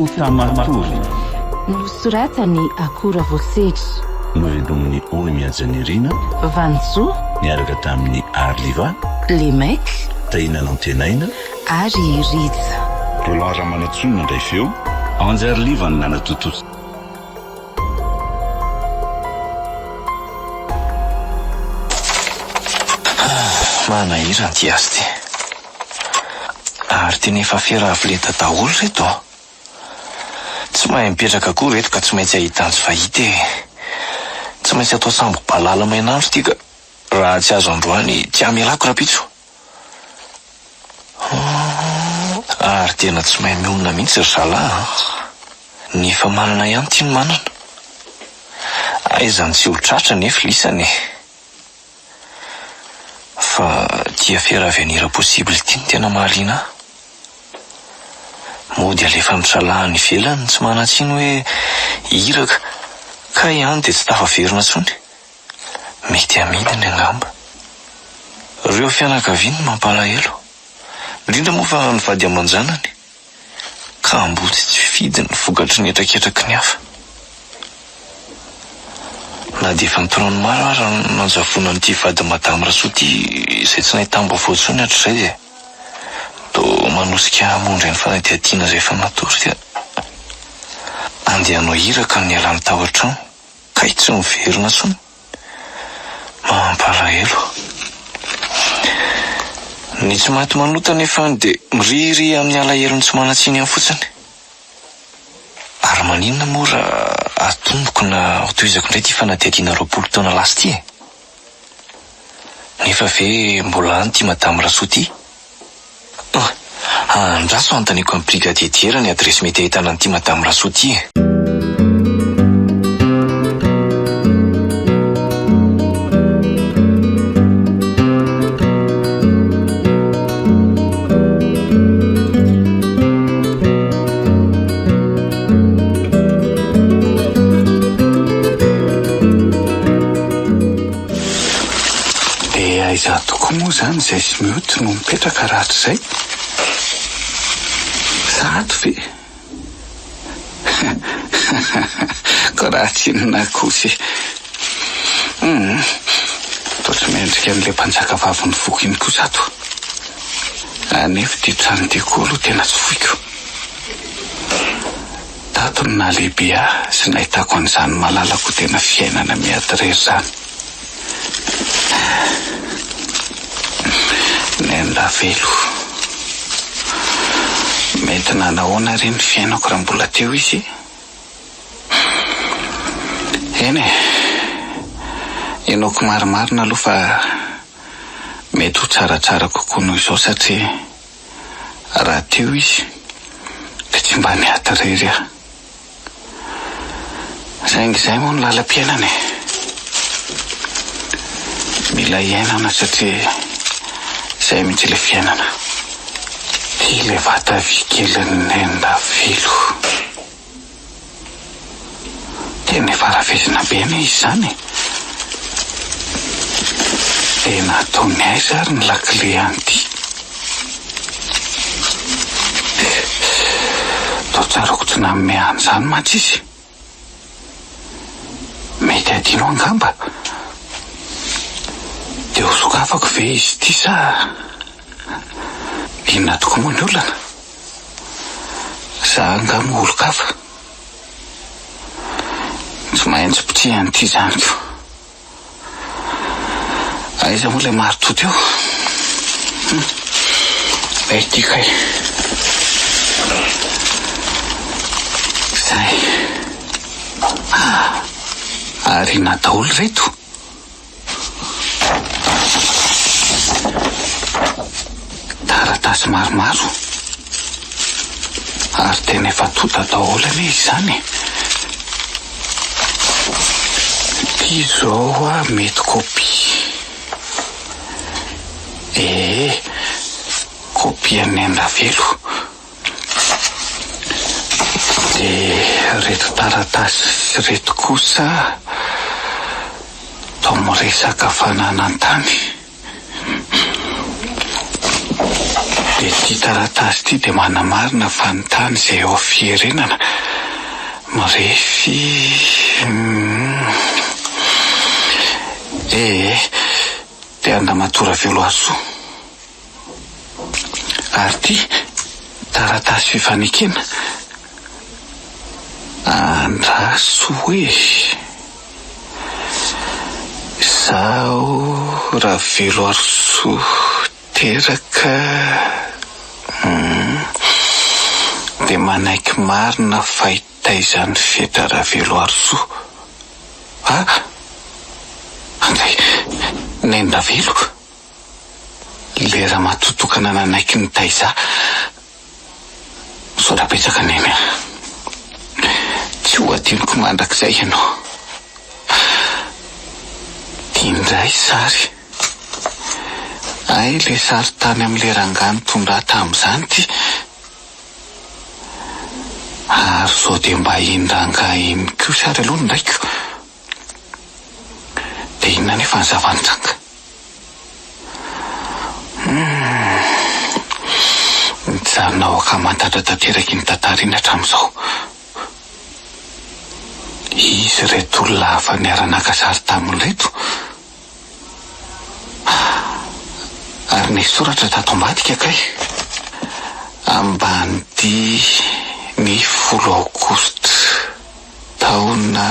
Ota matory. Nosoratan'i Akora Voasedra. Novelomin'i Ony Mihajanirina. Vanisoa. Niaraka tamin'i Arliva. Lemec. Tahina Nantenaina. Ary i Rija. Roland Ramanantsoa no nandray feo, Anjy Arliva no nanatontosa. Manahirana ity azy ity. Ary tena efa fera avo lenta daholo ireto an! Tsy mahay mipetraka koa ireto ka tsy maintsy ahitany tsy fahita e! Tsy maintsy atao sambo balala main'andro ity ka raha tsy azo androany tsy hamelako rahampitso. Ary tena tsy mahay mionona mihitsy ry zalahy an! Ny efa manana ihany ity no manana. Aiza no tsy ho tratra nefa lisany e! Fa ity afera avenir possible ity no tena mahaliana ahy. Mody alefan'ny zalahy any ivelany tsy manan-tsiny hoe iraka, kay any dia tsy tafaverina intsony. Mety hamidiny angamba. Ireo fianakaviany no mampalahelo. Indrindra moa fa ny vady aman-janany. Kamboty tsy fidiny vokatry ny hetraketraky ny hafa. Na dia efa an-taonany maro ara no nanjavonan'ity vadin'i Madame Rasoa ity izay tsy nahitam-baovao intsony hatrizay dia toa manosika hamoha indray ny fanadihadiana izay efa natory dia andeha hanao iraka no nialany tao an-trano kay tsy miverina intsony. Mampalahelo. Ny tsy maty manota anefa dia mirihiry amin'ny alahelon'ny tsy manan-tsiny ihany fotsiny. Ary maninona moa raha atomboko na hotohizako indray ity fanadihadiana 20 taona lasa ity e? Nefa ve mbola any ity Madame Rasoa ity? Andraso anontaniako an'i Brigadier Diera ny adiresy mety ahitana an'ity Madame Rasoa ity e. Dia aiza tokoa moa izany izay Smioty no mipetraka rahatrizay? Sa ato ve? Koa raha tsy inona kosa e! Hum, toa tsy mendrika an'ilay mpanjakavavin'ny foko iny kosa ato. Anefa ity trano ity koa aloha tena tsy foiko. Tato no nahalehibe ahy sy nahitako an'izany malalako tena fiainana miady irery izany. Nenindravelo. Mety nanahoana re ny fiainako raha mbola teo izy? Eny e, inoako marimarina aloha fa mety ho tsaratsara kokoa noho izao satria Raha teo izy dia tsy mba niady irery aho. Saingy izay moa no lalam-piainana e. Mila iainana satria izay mihitsy ilay fiainana. Ity ilay vata vy kelin'i Nenindavelo. Tena efa harafesina be anie izy izany e! Dia nataony aiza ary ny lakile an'ity? Toa tsaroako tsy nanome an'izany mantsy izy. Mety hadino angamba. Dia hosokafako ve izy ity sa inona tokoa moa ny olana? Za angaha moa olon-kafa? Tsy maintsy potrihana ity izany ko. Aiza moa ilay maritoa teo? Hum, ilay ity kay. Izay. Ah, ariana daholo ireto. Taratasy maromaro. Ary tena efa tonta daholo anie izany e. Ity izao hoa mety kopia. Ee, kopian'i Nendravelo. Dia ireto taratasy ireto kosa toa miresaka fananan-tany. Dia ity taratasy ity dia manamarina fa ny tany izay ao Fierenana mirefy ee dia an-dRamatoa Raveloarisoa. Ary ity taratasy fifanekena andraso e! Izaho Raveloarisoa teraka dia manaiky marina fa hitaiza an'i Feta Raveloarisoa. Ah! Anjay! Neny Ravelo! Ilay ramatoa tokana nanaiky nitaiza ahy. Misaotra betsaka Neny a! Tsy ho adinoko mandrakizay ianao. Ity indray sary. Hay ilay sary tany amin'ilay rangahy nitondra ahy tamin'izany ity. Ary sao dia mba iny rangahy iny kosa ary aloha ny raiko. Dia inona anefa ny zava-nitranga? Humm. Nijanona ho ankamantatra tanteraka iny tantara iny hatramin'izao. Iza ireto olona hafa niara-naka sary taminy ireto? Ary nisy soratra tato ambadika kay. Ambanidia ny folo aogositra taona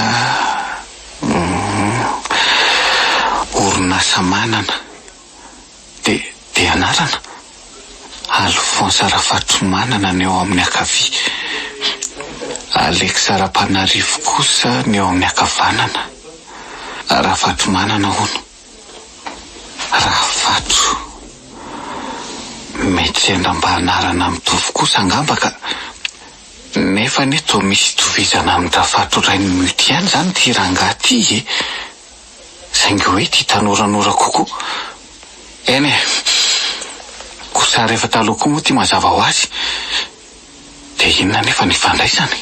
Orinasa manana dia dia anarana Alphonse Rafatromanana ny eo amin'ny ankavia, Alex Rapanarivo kosa ny eo amin'ny ankavanana. Rafatromanana hono. Rafatro. Mety sendra mba anarana mitovy kosa angamba ka. Nefa anie toa misy itovizana amin-dRafato rain'i Muty ihany izany ity rangahy ity e! Saingy hoe ity tanoranora kokoa. Eny e! Koa sary efa taloha koa moa ity mazava ho azy. Dia inona anefa no ifandraisany?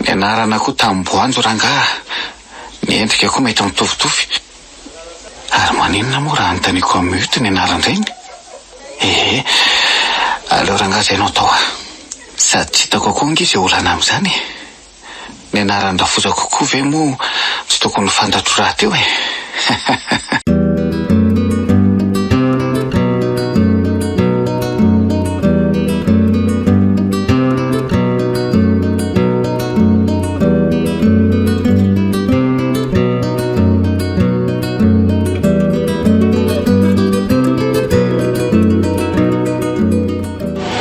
Ny anarana koa tamim-boanjo rangaha, ny endrika koa mety mitovitovy. Ary maninona moa raha anontaniako amin'i Muty ny anaran-drainy? Ehe, aleo rangaha izay no atao a! Sady tsy hitako koa ange izay olana amin'izany e! Ny anaran-drafozako koa ve moa tsy tokony ho fantatro rahateo e!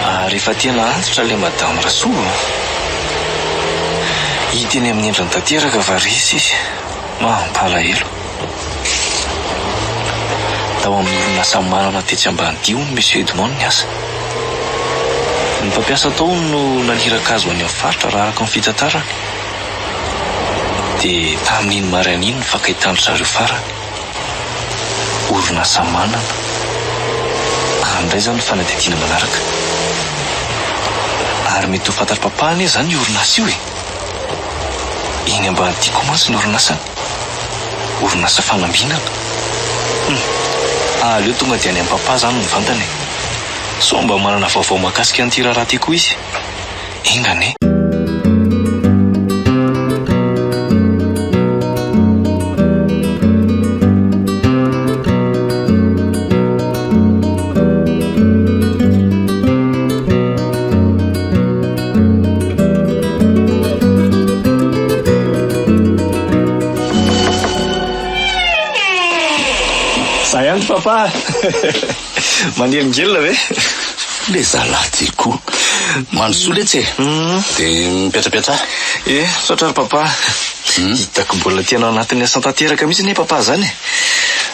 Ary efa tena antitra ilay Madame Rasoa a! Hita eny amin'ny endriny tanteraka fa resy izy. Mampalahelo. Tao amin'ny orinasa manana tetsy Ambanidia hono Monsieur Edmond niasa. Ny mpampiasa tao hono no naniraka azy ho any amin'ny faritra raha araka ny fitantarany. Dia tamin'iny maraina iny nifankahitan-dry zareo farany. Orinasa manana. Any indray izany ny fanadihadiana manaraka. Ary mety ho fantatr'i Papa anie izany io orinasa io e! Eny Ambanidia koa mantsy ny orinasany. Orinasa fanambinana. Hum! Aleo tonga dia any amin'i Papa izany mivantana e! Sao mba manana vaovao mahakasika an'ity raharaha ity koa izy. Enga anie. Za ihany papa. Manelingelina ve? Le zalahy ty koa. Mandrosoa letsy e. De mipetrapetraha. Eh, misaotra ry papa. Hitako mbola tena ao anatin'ny asa tanteraka mihitsy anie papa zany e.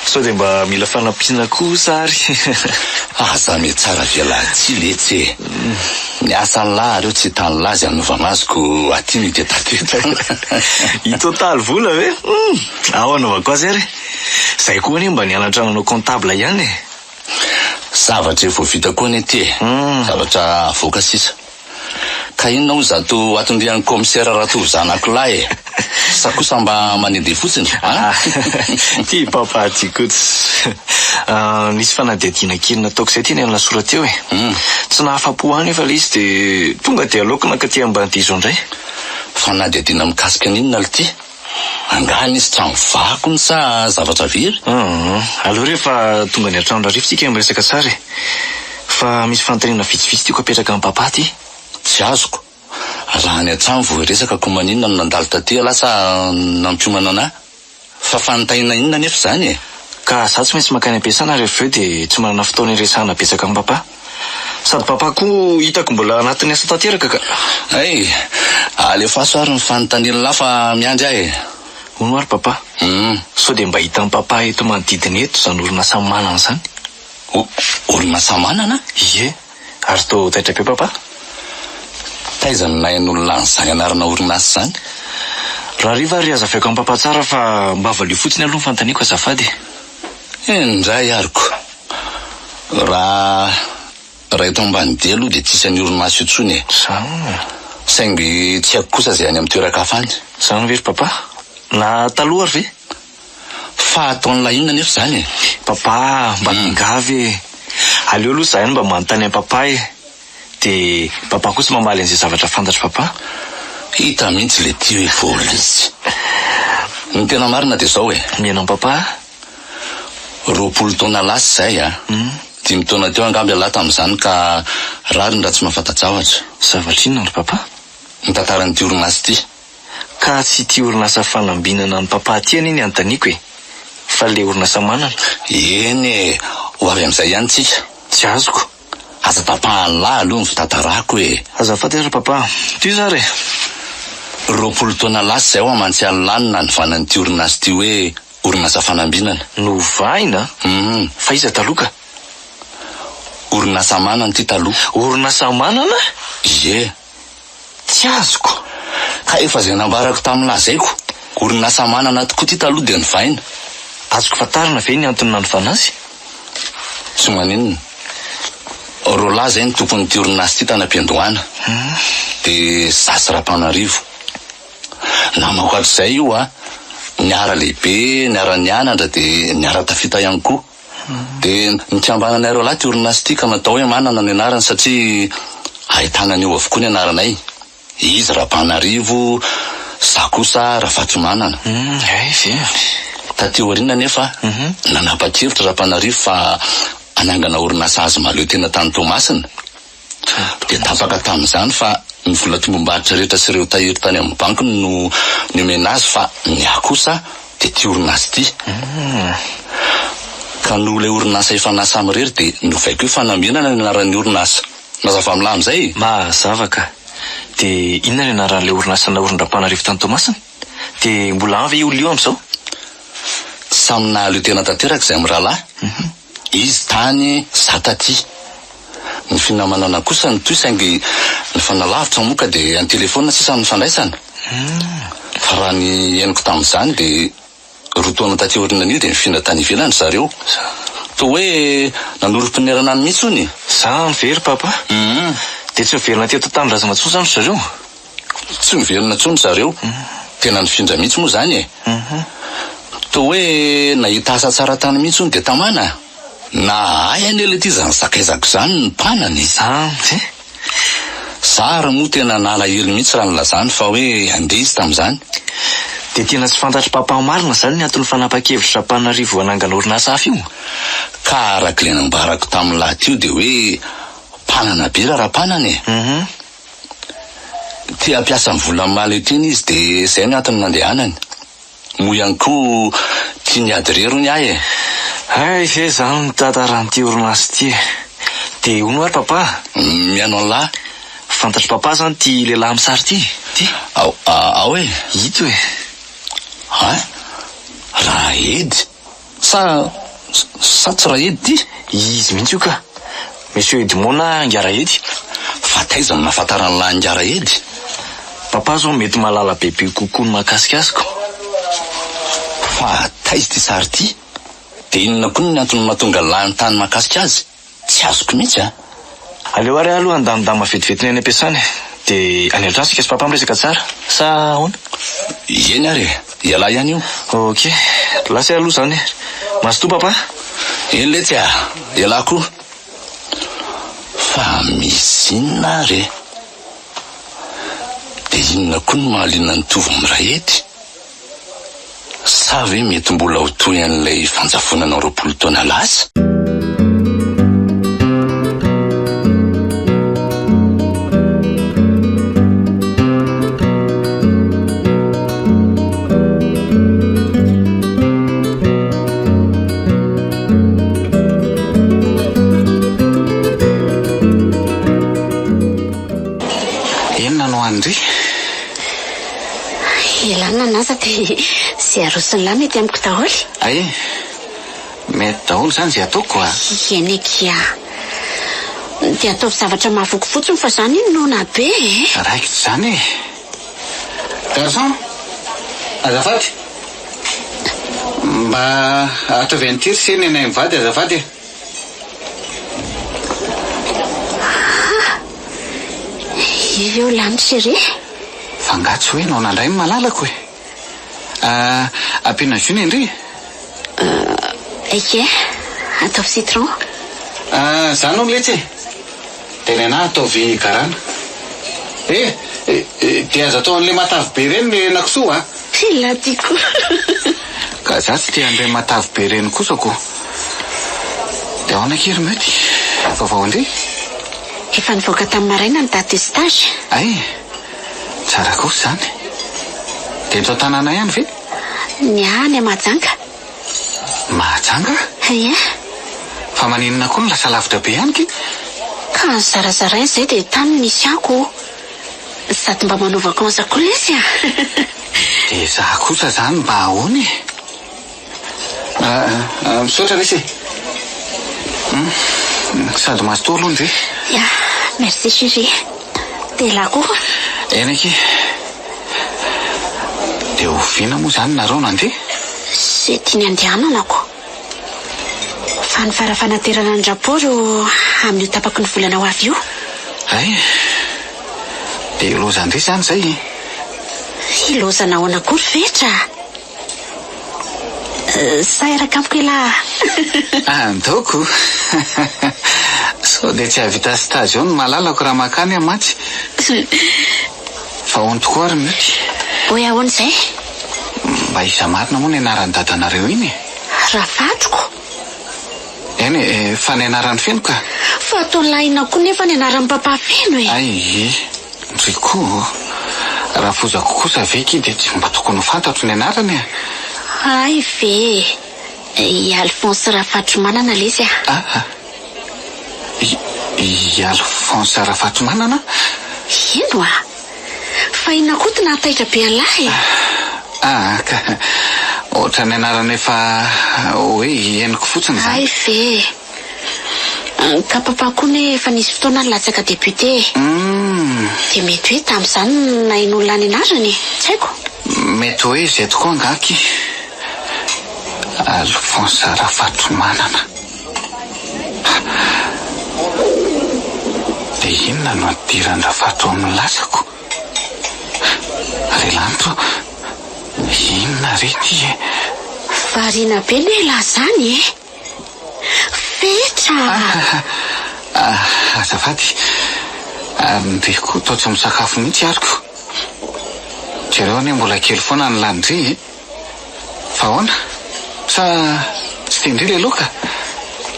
Sao dia mba mila fanampiana kosa ary. Aza mitsara fialan-tsiny letsy e. Ny asan'lah reo tsy hitan'lah zay anaovana azy ko aty mitetateta. Hitotaly vola ve? Hum! Ao anaovako azy ary e. Zay koa anie mba nianatra nanao comptable ihany e. Zavatra efa vita koa anie ty e. Zavatra avoaka sisa. Ka inona hono zato aton-drian'ny commissaire Ratovo zanako lahy e? Sa kosa mba mandehandeha fotsiny an? Ty papa ty koa Nisy fanadihadiana kely nataoko izay teny Alasora teo e. Tsy nahafa-po ahy nefa ilay izy dia tonga dia aleoko nankaty Ambanidia izao indray. Fanadihadiana mikasika ny inona lty? Angaha nisy trano vaky hono sa zavatra very? Hum, aleo rehefa tonga any an-trano Rarivo tsika miresaka tsara e. Fa misy fanontaniana vitsivitsy tiako apetraka amin'i Papa aty. Tsy azoko. Raha any an-trano vao hiresaka ko maninona no nandalo taty ialahy sa nampiomana anah? Fa fanontaniana inona anefa izany e? Ka za tsy maintsy mankany am-piasana rehefa avy eo dia tsy manana fotoana hiresahana betsaka amin'i Papa. Sady Papa koa hitako mbola anatin'ny asa tanteraka ka. Hay! Alefaso ary ny fanontanian'lah fa miandry aho e! Hono ary Papa, sao dia mba hitan'i Papa eto manodidina eto izany orinasa manana izany? Orinasa manana? Ie, ary toa taitra be Papa. Taiza no nahainoan'lah an'izany anarana orinasa izany? Rahariva ary hazavaiko amin'i Papa tsara fa mba valio fotsiny aloha ny fanontaniako azafady e! Indray ary ko! Raha raha eto Ambanidia aloha dia tsisy an'io orinasa io intsony e! Zany. Saingy tsy haiko kosa izay any amin'ny toeran-kafa any. Zany ve ry Papa? Na taloha ary ve? Fa ataon'lah inona anefa izany e? Papa, mba miangavy e! Aleo aloha izahay no mba manontany an'i Papa e! Dia Papa kosa mamaly an'izay zavatra fantatr'i Papa. Hita mihitsy le ty hoe volisy. Ny tena marina dia izao e. Mihaino an'i Papa aho. 20 taona lasa izay a. Dimy taona teo angamba ialahy tamin'izany ka rariny raha tsy mahafanta-javatra. Zavatra inona ry Papa? Ny tantaran'ity orinasa ity. Ka tsy ity orinasa fanambinana an'i Papa ity anie ny anontaniako e! Fa ilay orinasa manana. Eny e! Ho avy amin'izay ihany tsika. Tsy azoko. Aza tapahan'lah aloha ny fitantarako e! Azafady ary Papa. Tohizo ary e! 20 taona lasa izay aho amantsy an'lah no nanovana an'ity orinasa ity hoe orinasa fanambinana. Novaina? Hum. Fa iza taloha ka? Orinasa manana ity taloha. Orinasa manana? Ie. Tsy azoko. Ka efa izay nambarako tamin'ny lazaiko. Orinasa manana tokoa ity taloha dia novaina. Azoko fantarina ve ny antony nanovana azy? Tsy maninona. Roalahy izay no tompon'ity orinasa ity tany am-piandohana. Dia za sy Rapanarivo. Namako hatrizay io a! Niara lehibe, niara nianatra dia niara tafita ihany koa. Dia nikambananay roalahy ity orinasa ity ka natao hoe Manana ny anarany satria ahitana an'io avokoa ny anaranay. Izy Rabanarivo, za kosa Ravatrimanana. Hay ve? Taty aoriana anefa, nanapa-kevitra Rapanarivo fa hanangana orinasa azy mahaleo tena tany Toamasina. Dia tapaka tamin'izany fa ny vola tombom-barotra rehetra sy ireo tahiry tany amin'ny banky no nomena azy fa ny ahy kosa dia ity orinasa ity. Ka noho ilay orinasa efa naha samirery dia novaiko hoe Fanambinana ny anaran'ny orinasa. Mazava amin'lah amin'izay e? Mazava ka. Dia inona ny anaran'ilay orinasa naorin-dRampanarivo tany Toamasina? Dia mbola any ve io olona io amin'izao? Samy nahaleo tena tanteraka izay mirahalahy. Izy tany, za taty. Ny finamanana kosa nitohy saingy nifanalavitra moa ka dia an-telefaonina sisa no nifandraisana. Fa raha ny henoko tamin'izany dia roa taona taty aorianan'io dia nifindra tany ivelany ry zareo. Toa hoe nanorim-ponerana any mihitsy hono e! Zany ve ry papa? Dia tsy niverina teto an-tanindrazana intsony izany ry zareo? Tsy niverina intsony ry zareo. Tena nifindra mihitsy moa izany e! Toa hoe nahita asa tsara tany mihitsy hono dia tamana. Nahay anie lety izany sakaizako izany ny mpanany e! Zany ve? Za ary moa tena nalahelo mihitsy raha nilazany fa hoe handeha izy tamin'izany. Dia tena tsy fantatr'i Papa marina izany ny anton'ny fanapahan-kevitry Rampanarivo hanangana orinasa hafa io? Ka araka ilay nambarako tamin'ny lahy teo dia hoe mpanana be raha Rampanana e! Te hampiasa ny vola mahaleo tena izy dia izay no antony nandehanany. Moa ihany koa tiany hiady irery hono ahy e! Hay ve izany ny tantaran'ity orinasa ity e! Dia hono ary Papa? Mihaino an'lah. Fantatr'i Papa izany ity lehilahy amin'ny sary ity? Ity? Ao, ao e! Ito e! Hein? Rahedy? Sa, sa tsy Rahedy ity? Izy mihitsy io ka! Monsieur Edmond na Ingahy Rahedy. Fa taiza no nahafantaran'lah Ingahy Rahedy? Papa zao mety mahalala bebe kokoa ny mahakasika azy ko. Fa taiza ity sary ity? Dia inona koa ny antony mahatonga an'lah hanontany mahakasika azy? Tsy azoko mihitsy a! Aleo ary aho aloha handamindamina vetivety ny any am-piasana e. Dia any an-trano isika sy papa miresaka tsara, sa ahoana? Eny ary e, ialahy ihany io. Ok, lasa aloha izany e. Mazotoa papa. Eny letsy a, ialahy koa. Fa misy inona ary e? Dia inona koa no mahaliana an'i Tovo amin'ny Rahety? Sa ve mety mbola ho toy an'ilay fanjavonana 20 taona lasa? Inona no hanin-dry? Elah nanasa dia izay aroson'lah mety amiko daholo. Ay, mety daholo izany izay ataoko a! Eny akia. Dia ataovy zavatra mahavoky fotsiny fa za anie noana be e! Raikitra izany e! Garçon, azafady. Mba ataovy an'ity ry se ny anay mivady azafady e! Ah! Io lany chérie. Fa nga tsy hoe noana indray ny malalako e? Ah, ampiana jus ny ndry? Ie, ataovy citron. Ah, zany hono letsy e! Dia ny anah ataovy garana. Eh, dia aza atao an'ilay matavy be ireny ny henakisoa a! Tena tiako. Ka za tsy tia an'ireny matavy be ireny kosa ko. Dia ahoana akia ry Mety? Vaovao indray? Efa nivoaka tamin'ny maraina ny date de stage. Hay! Tsara kosa izany. Dia eto an-tanàna ihany ve? Ny ahy any Mahajanga. Mahajanga? Ie. Fa maninona koa no lasa lavitra be any ki? Ka nozarazaraina izay dia tany no nisy ahy ko. Sady mba manao vacances koa lesy a! Dia za kosa zany mba ahoana e? Misaotra lesy e! Sady mazotoa aloha ndry. Ya, merci chérie. Dia elah koa. Eny akia. Dia oviana moa zany nareo no handeha? Ze tiany andehanana ko. Fa ny fara-fanaterana ny rapport amin'io tapaky ny volana ho avy io. Hay! Dia ilaozan-dry izany izay e! Ilaozana ahoana koa ry Fetra a! Sa hiaraka amiko elah a! Andaoko! Sao dia tsy hahavita stage eo ny malalako raha mankany aho mantsy. Fa ahoana tokoa ary Mioty? Hoe ahoana izay? Mba iza marina moa ny anaran'i dadanareo iny e? Ravatroko. Eny e, fa ny anarany feno ka. Fa atao lahina koa nefa ny anaran'i papa feno e. Hay, ndry koa. Rafozako kosa ve ki dia tsy mba tokony ho fantatro ny anarany e? Hay ve e, i Alphonse Rafatromanana lesy a. Ah, i, i Alphonse Rafatomanana? Ino a? Fa inona koa ty nahataitra be an'lah e? Ah, ka ohatran'ny anarana efa hoe henoko fotsiny izany. Hay ve e! Ka papa koa anie efa nisy fotoana nilatsaka député e! Dia mety hoe tamin'izany no nahenoan'lah ny anarany e! Tsy haiko. Mety hoe izay tokoa angaha aky. Alphonse Rafatomanana. Dia inona no nidiran-dRafato amin'ny lasako? Ry lanitra ô, inona re ity e? Variana be anie elah zany e! Fetra a! Ah, azafady, ary ndry koa toa tsy misakafo mihitsy ary ko. Jereo anie mbola kely foana ny lanin-dry e! Fa ahoana? Sa tsy tian-dry ilay laoka?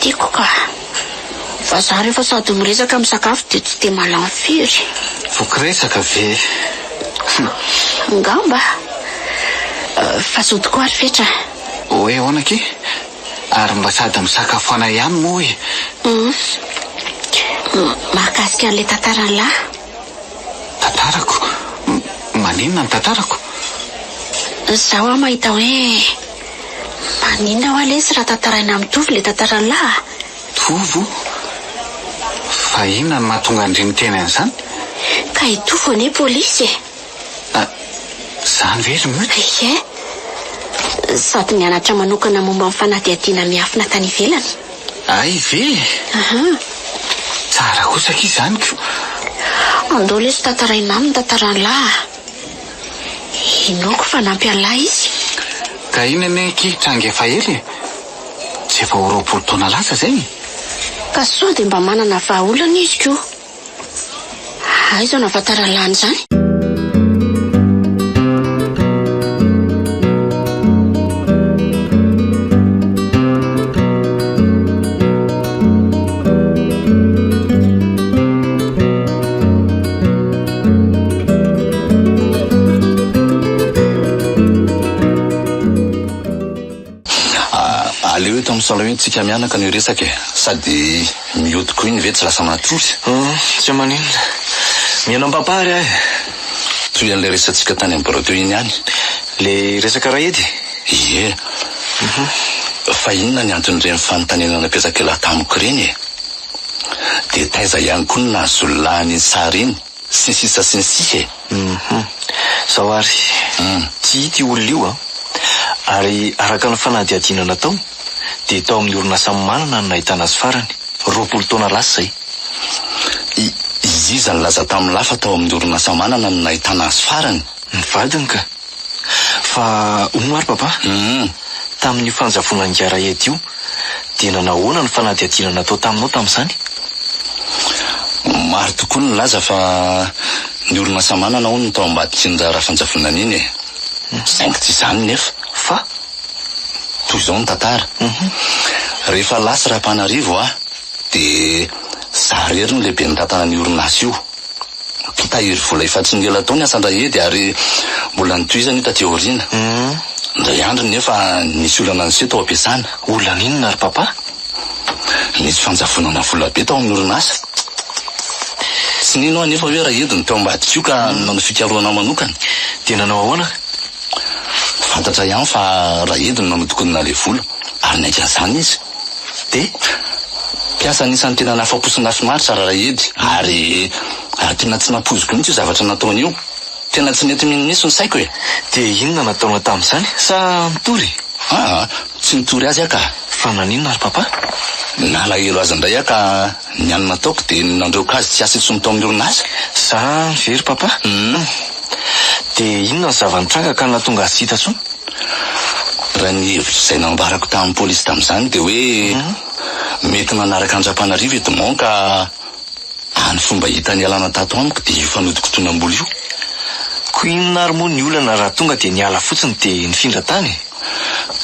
Tiako ka. Fa za rehefa sady miresaka misakafo dia tsy dia malany firy. Voky resaka ve? Angamba. Fa zo tokoa ary Fetra. Hoe ahoana akia? Ary mba sady misakafoana ihany moa e! Hum. Mahakasika an'ilay tantaran'lah. Tantarako? Maninona ny tantarako? Izaho aho mahita hoe maninona hoa lesy raha tantaraina amin'i Tovo ilay tantaran'lah a! Tovo? Fa inona no mahatonga an-dry miteny an'izany? Ka i Tovo anie polisy e! Ah, izany ve ry Mioty? Ie. Sady nianatra manokana momba ny fanadihadiana miafina tany ivelany. Hay ve? Aha. Tsara kosa akia izany ko. Andao lesy tantaraina aminy ny tantaran'lah a! Inoako fa hanampy an'lah izy. Ka iny anie akia tranga efa ela e! Tsy efa ho 20 taona lasa izay e! Ka sao dia mba manana vahaolana izy ko! Aiza no ahafantaran'lah an'izany? Aleo eto amin'ny salon iny tsika mianaka no hiresaka e! Sady mioty koa iny ve tsy lasa matory? Hum, tsy maninona. Mihaino an'i Papa ary aho e! Toy an'ilay resatsika tany amin'ny birao teo iny ihany. Ilay resaka Rahedy? Ie. Fa inona ny anton'ireny fanontaniana napetrak'ialahy tamiko ireny e? Dia taiza ihany koa no nahazoan'lah an'iny sary iny? Sy ny sisa sy ny sisa e! Hum. Zao ary, tsy hita io olona io an! Ary araka ny fanadihadiana natao dia tao amin'ny orinasa Manana no nahitana azy farany, 20 taona lasa izay. I, iza nilaza tamin'lah fa tao amin'ny orinasa Manana no nahitana azy farany? Ny vadiny ka! Fa hono ary papa, tamin'io fanjavonan'ingahy Rahedy io dia nanao ahoana ny fanadihadiana natao taminao tamin'izany? Maro tokoa ny nilaza fa ny orinasa manana hono no tao ambadik'iny raharaha fanjavonana iny e! Saingy tsy izany nefa. Fa? Toy izao ny tantara. Rehefa lasa Rapanarivo aho dia za irery no lehiben'ny tantana an'io orinasa io. Mpitahiry vola efa tsy nela tao ny asan-dRahedy ary mbola nitohizana io taty aoriana. Indray andro nefa nisy olana niseho tao am-piasana. Olana inona ry papa? Nisy fanjavonana vola be tao amin'ny orinasa. Tsy nino aho anefa hoe Rahedy no tao ambadika io ka nanao fikarohana manokana. Dia nanao ahoana? Fantatra ihany fa Rahedy no nanodinkodina ilay vola ary niaiky an'izany izy. Dia mpiasa anisan'ny tena nahafapo sy nahafinaritra Rarahedy ary ary tena tsy nampoiziko mihitsy io zavatra nataony io. Tena tsy nety mino mihitsy ny saiko e! Dia inona nataonao tamin'izany? Sa nitory? Aa, tsy nitory azy aho ka! Fa naninona ry papa? Nalahelo azy indray aho ka ny hany nataoko dia ny nandroaka azy tsy hiasa intsony tao amin'ny orinasa. Zany ve ry papa? Humm. Dia inona ny zava-nitranga ka nahatonga azy tsy hita intsony? Raha ny hevitra izay nambarako tamin'ny polisy tamin'izany dia hoe mety nanaraka an-dRampanarivo i Edmond ka hany fomba hita nialana tato amiko dia io fanodinkodinam-bola io. Koa inona ary moa ny olana raha tonga dia niala fotsiny dia nifindra tany e?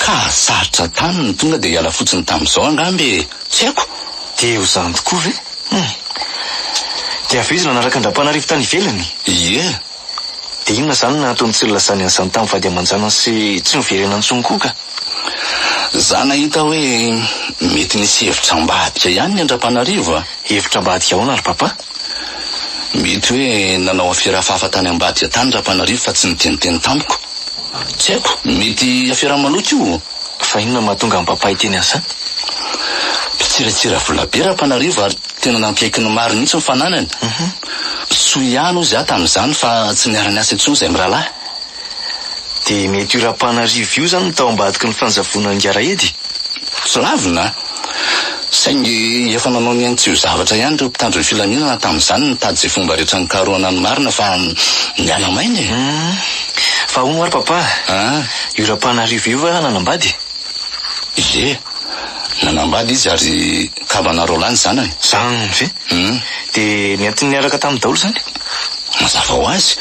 Ka sarotra tany ny tonga dia hiala fotsiny tamin'izao angamba e! Tsy haiko! Dia ho izany tokoa ve? Hum. Dia avy eo izy nanaraka an-dRampanarivo tany ivelany? Ie. Dia inona izany no antony tsy nilazany an'izany tamin'ny vady aman-janany sy tsy noverenany intsony koa ka? Za nahita hoe mety nisy hevitra ambadika ihany ny an-dRampanarivo a! Hevitra ambadika ahoana ry papa? Mety hoe nanao afera hafahafa tany ambadika tany Rampanarivo fa tsy niteniteny tamiko. Tsy haiko, mety afera maloto io. Fa inona no mahatonga an'i papa hiteny an'izany? Mpitsiratira vola be Rampanarivo ary tena nampiaiky ny maro mihitsy ny fananany. Soa ihany hozy aho tamin'izany fa tsy niara-niasa intsony izahay mirahalahy. Dia mety io Rampanarivo io izany no tao ambadiky ny fanjavonan'i Rahedy? Tsy lavina a! Saingy efa nanao ny ainy tsy ho zavatra ihany ireo mpitandro ny filaminana tamin'izany nitady izay fomba rehetra nikarohana ny marina fa niala maina e! Hum! Fa hono ary papa, io Rampanarivo io va nanambady? Ie! Nanambady izy ary kambana roalahy ny zanany. Zany ve? Hum! Dia nentiny niaraka taminy daholo izany? Mazava ho azy!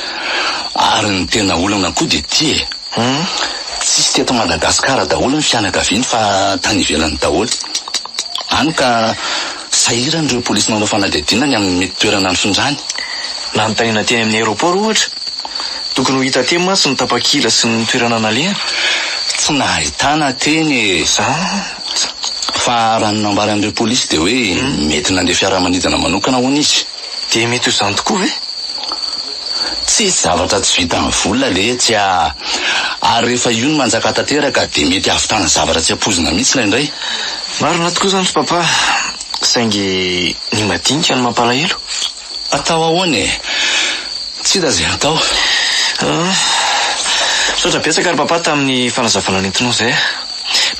Ary ny tena olana koa dia ity e! Hum. Tsisy teto Madagascar daholo ny fianakaviany fa tany ivelany daholo. Any ka sahirana ireo polisy nanao fanadihadiana ny amin'ny mety toerana nifindrany. Nanontaniana teny amin'ny aéroport ohatra. Tokony ho hita teny mantsy ny tapakila sy ny toerana nalehany. Tsy nahitana teny e. Zany. Fa raha ny nambaran'ireo polisy dia hoe mety nandeha fiaramanidina manokana hono izy. Dia mety ho izany tokoa ve? Tsisy zavatra tsy vitan'ny vola letsy a! Ary rehefa io no manjaka tanteraka dia mety hahavitana zavatra tsy ampoizina mihitsy indraindray. Marina tokoa izany ry papa, saingy ny madinika no mampalahelo. Atao ahoana e? Tsy hita izay atao. Ah, misaotra betsaka ry papa tamin'ny fanazavana nentinao izay a.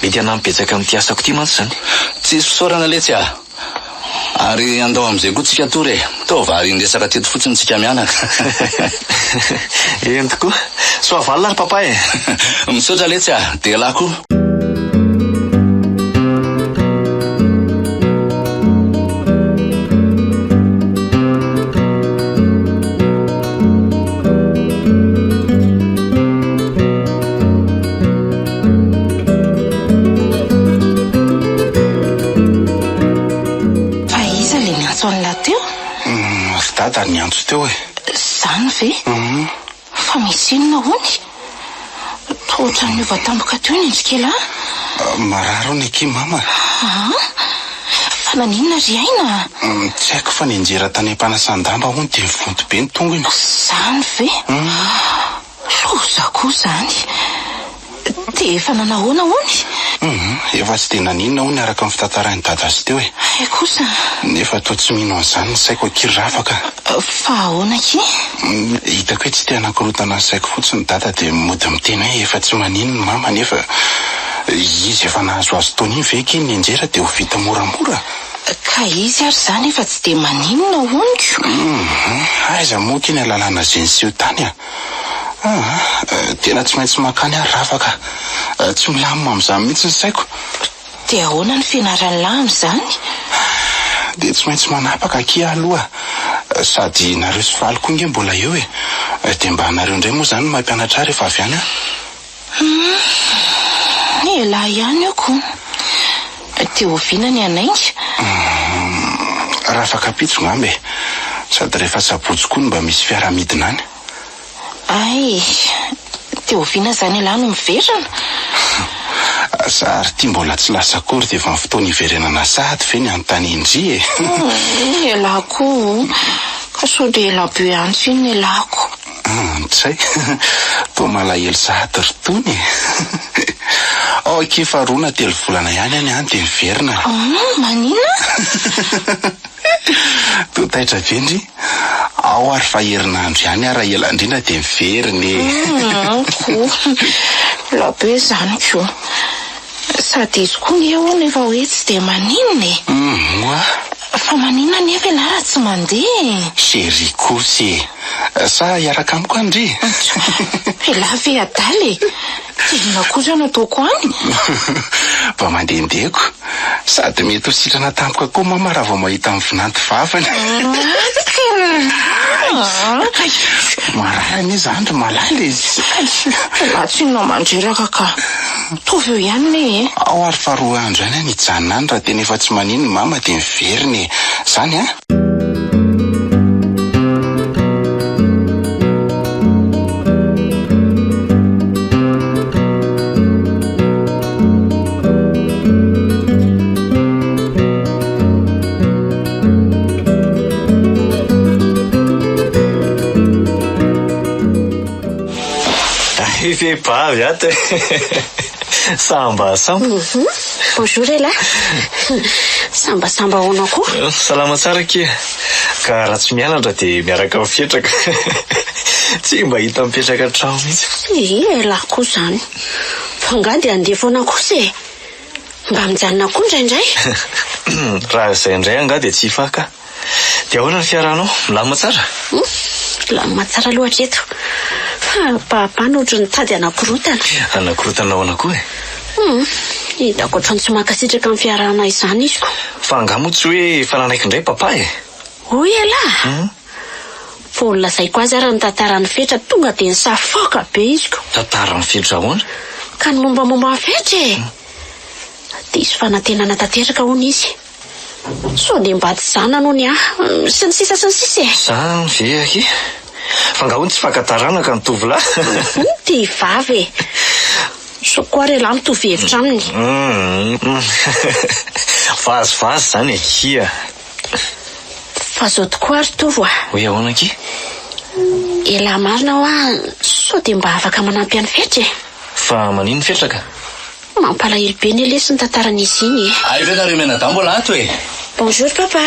Mety hanampy betsaka amin'ity asako ity mantsy izany. Tsisy fisaorana letsy a! Ary andao amin'izay koa tsika tory e. Toa varian-dresaka teto fotsiny tsika mianaka. Eny tokoa. Soavalona ry papa e. Misaotra letsy a. Dia elah koa. Fa iza ilay niantso an'lah teo? Ry dada niantso teo e. Izany ve? Fa misy inona hono? Toa ohatran'ny niova tampoka teo ny endrik'elah. Marary hono akia mama. Aa? Fa naninona ry Aina? Tsy haiko fa nianjera tany am-panasan-damba hono dia nivonto be ny tongony. Izany ve? Loza koa izany. Dia efa nanahoana hono? Hum, efa tsy dia naninona hono araka ny fitantarain'i Dada azy teo e. Hay kosa. Nefa toa tsy mino an'izany ny saiko akia ry Ravaka. Fa ahoana akia? Hitako hoe tsy te hanakorontana ny saiko fotsiny Dada dia mody miteny hoe efa tsy maninona Mama nefa izy efa nahazoazo taona iny ve akia nianjera dia ho vita moramora? Ka izy ary izany efa tsy dia maninona honiko. Hum, aiza moa akia ny alalana izay niseho tany a? Aa, tena tsy maintsy mankany aho Ravaka a! Tsy milamina amin'izany mihitsy ny saiko. Dia ahoana ny fianaran'lah amin'izany? Dia tsy maintsy manapaka akia aho aloha. Sady nareo sy Faly koa nge mbola eo e! Dia mba nareo indray moa izany no mampianatra ahy rehefa avy any aho. Hum, elah ihany io ko. Dia oviana ny hanainga? Hum, rafakapitso ngamba e! Sady rehefa sabotsy koa no mba misy fiara midina any. Hay, dia oviana izany elah no miverina? Za ary ity mbola tsy lasa akory dia efa ny fotoana hiverenana sahady ve ny anontanian-dry e? Hum, elah koa o! Ka sao dia ela be any tsinona elah ko. Ntsay, toa malahelo sahady ry Tony e! Ok, fa roa na telo volana ihany any an, dia miverina. Hum, maninona? Toa taitra be ndry. Ao ary fa herinandro ihany aho raha ela indrindra dia miverina e! Hum, ko. Ela be izany ko. Sady izy koa nge hono efa hoe tsy dia maninona e! Hum, oa. Fa maninona anefa ialahy raha tsy mandeha e? Chérie kosa e! Sa hiaraka amiko any ndry? Elah ve adala e! Dia inona kosa no ataoko any? Mba mandehandeha ko! Sady mety ho sitrana tampoka koa mama raha vao mahita ny vinanto vavany. Kay! Marary anie izany ry malala e! Elah tsinona mandreraka ka! Mitovy eo ihany anie e! Ao ary fa roa andro ihany aho no hijanona any raha tena efa tsy maninona mama dia miverina e! Zany an! Hay ve bavy ato e! Sambasamba. Bonjour elah. Sambasamba ahoana koa? Salama tsara akia. Ka raha tsy mianatra dia miaraka mipetraka. Tsy mba hita mipetraka an-trano mihitsy. Ie, elah koa izany. Fa angaha dia handeha foana kosa e? Mba mijanona koa indraindray. Raha izay indray angaha dia tsy hifaka. Dia ahoana ny fiaranao? Milamina tsara? Milamina tsara aloha hatreto. Fa papa no ohatran'ny nitady hanakorontana. Hanakorontana ahoana koa e? Hum, hitako ohatran'ny tsy mankasitraka ny fiarahana izany izy ko. Fa angaha moa tsy hoe efa nanaiky indray papa e? Hoy ialahy? Vao nolazaiko azy ary ny tantaran'i Fetra tonga dia nisafoaka be izy ko. Tantaran'i Fetra ahoana? Ka ny mombamomba an'i Fetra e! Diso fanantenana tanteraka hono izy. Sao dia mba tsy zanany hono aho, sy ny sisa sy ny sisa e! Zany ve akia? Fa nga hono tsy faka taranaka ny tovolahy? Ty vava e! Sao koa ary ialahy mitovy hevitra aminy? Humm vazivazy zany akia! Fa zao tokoa ary Tovo a! Hoe ahoana akia? Ialahy marina hoa sao dia mba afaka manampy an'i Fetra e! Fa manino Fetra ka? Mampalahelo be ne lesy ny tantaran'izy iny e. Hay ve nareo mianadahy mbola ato e? Bonjour papa.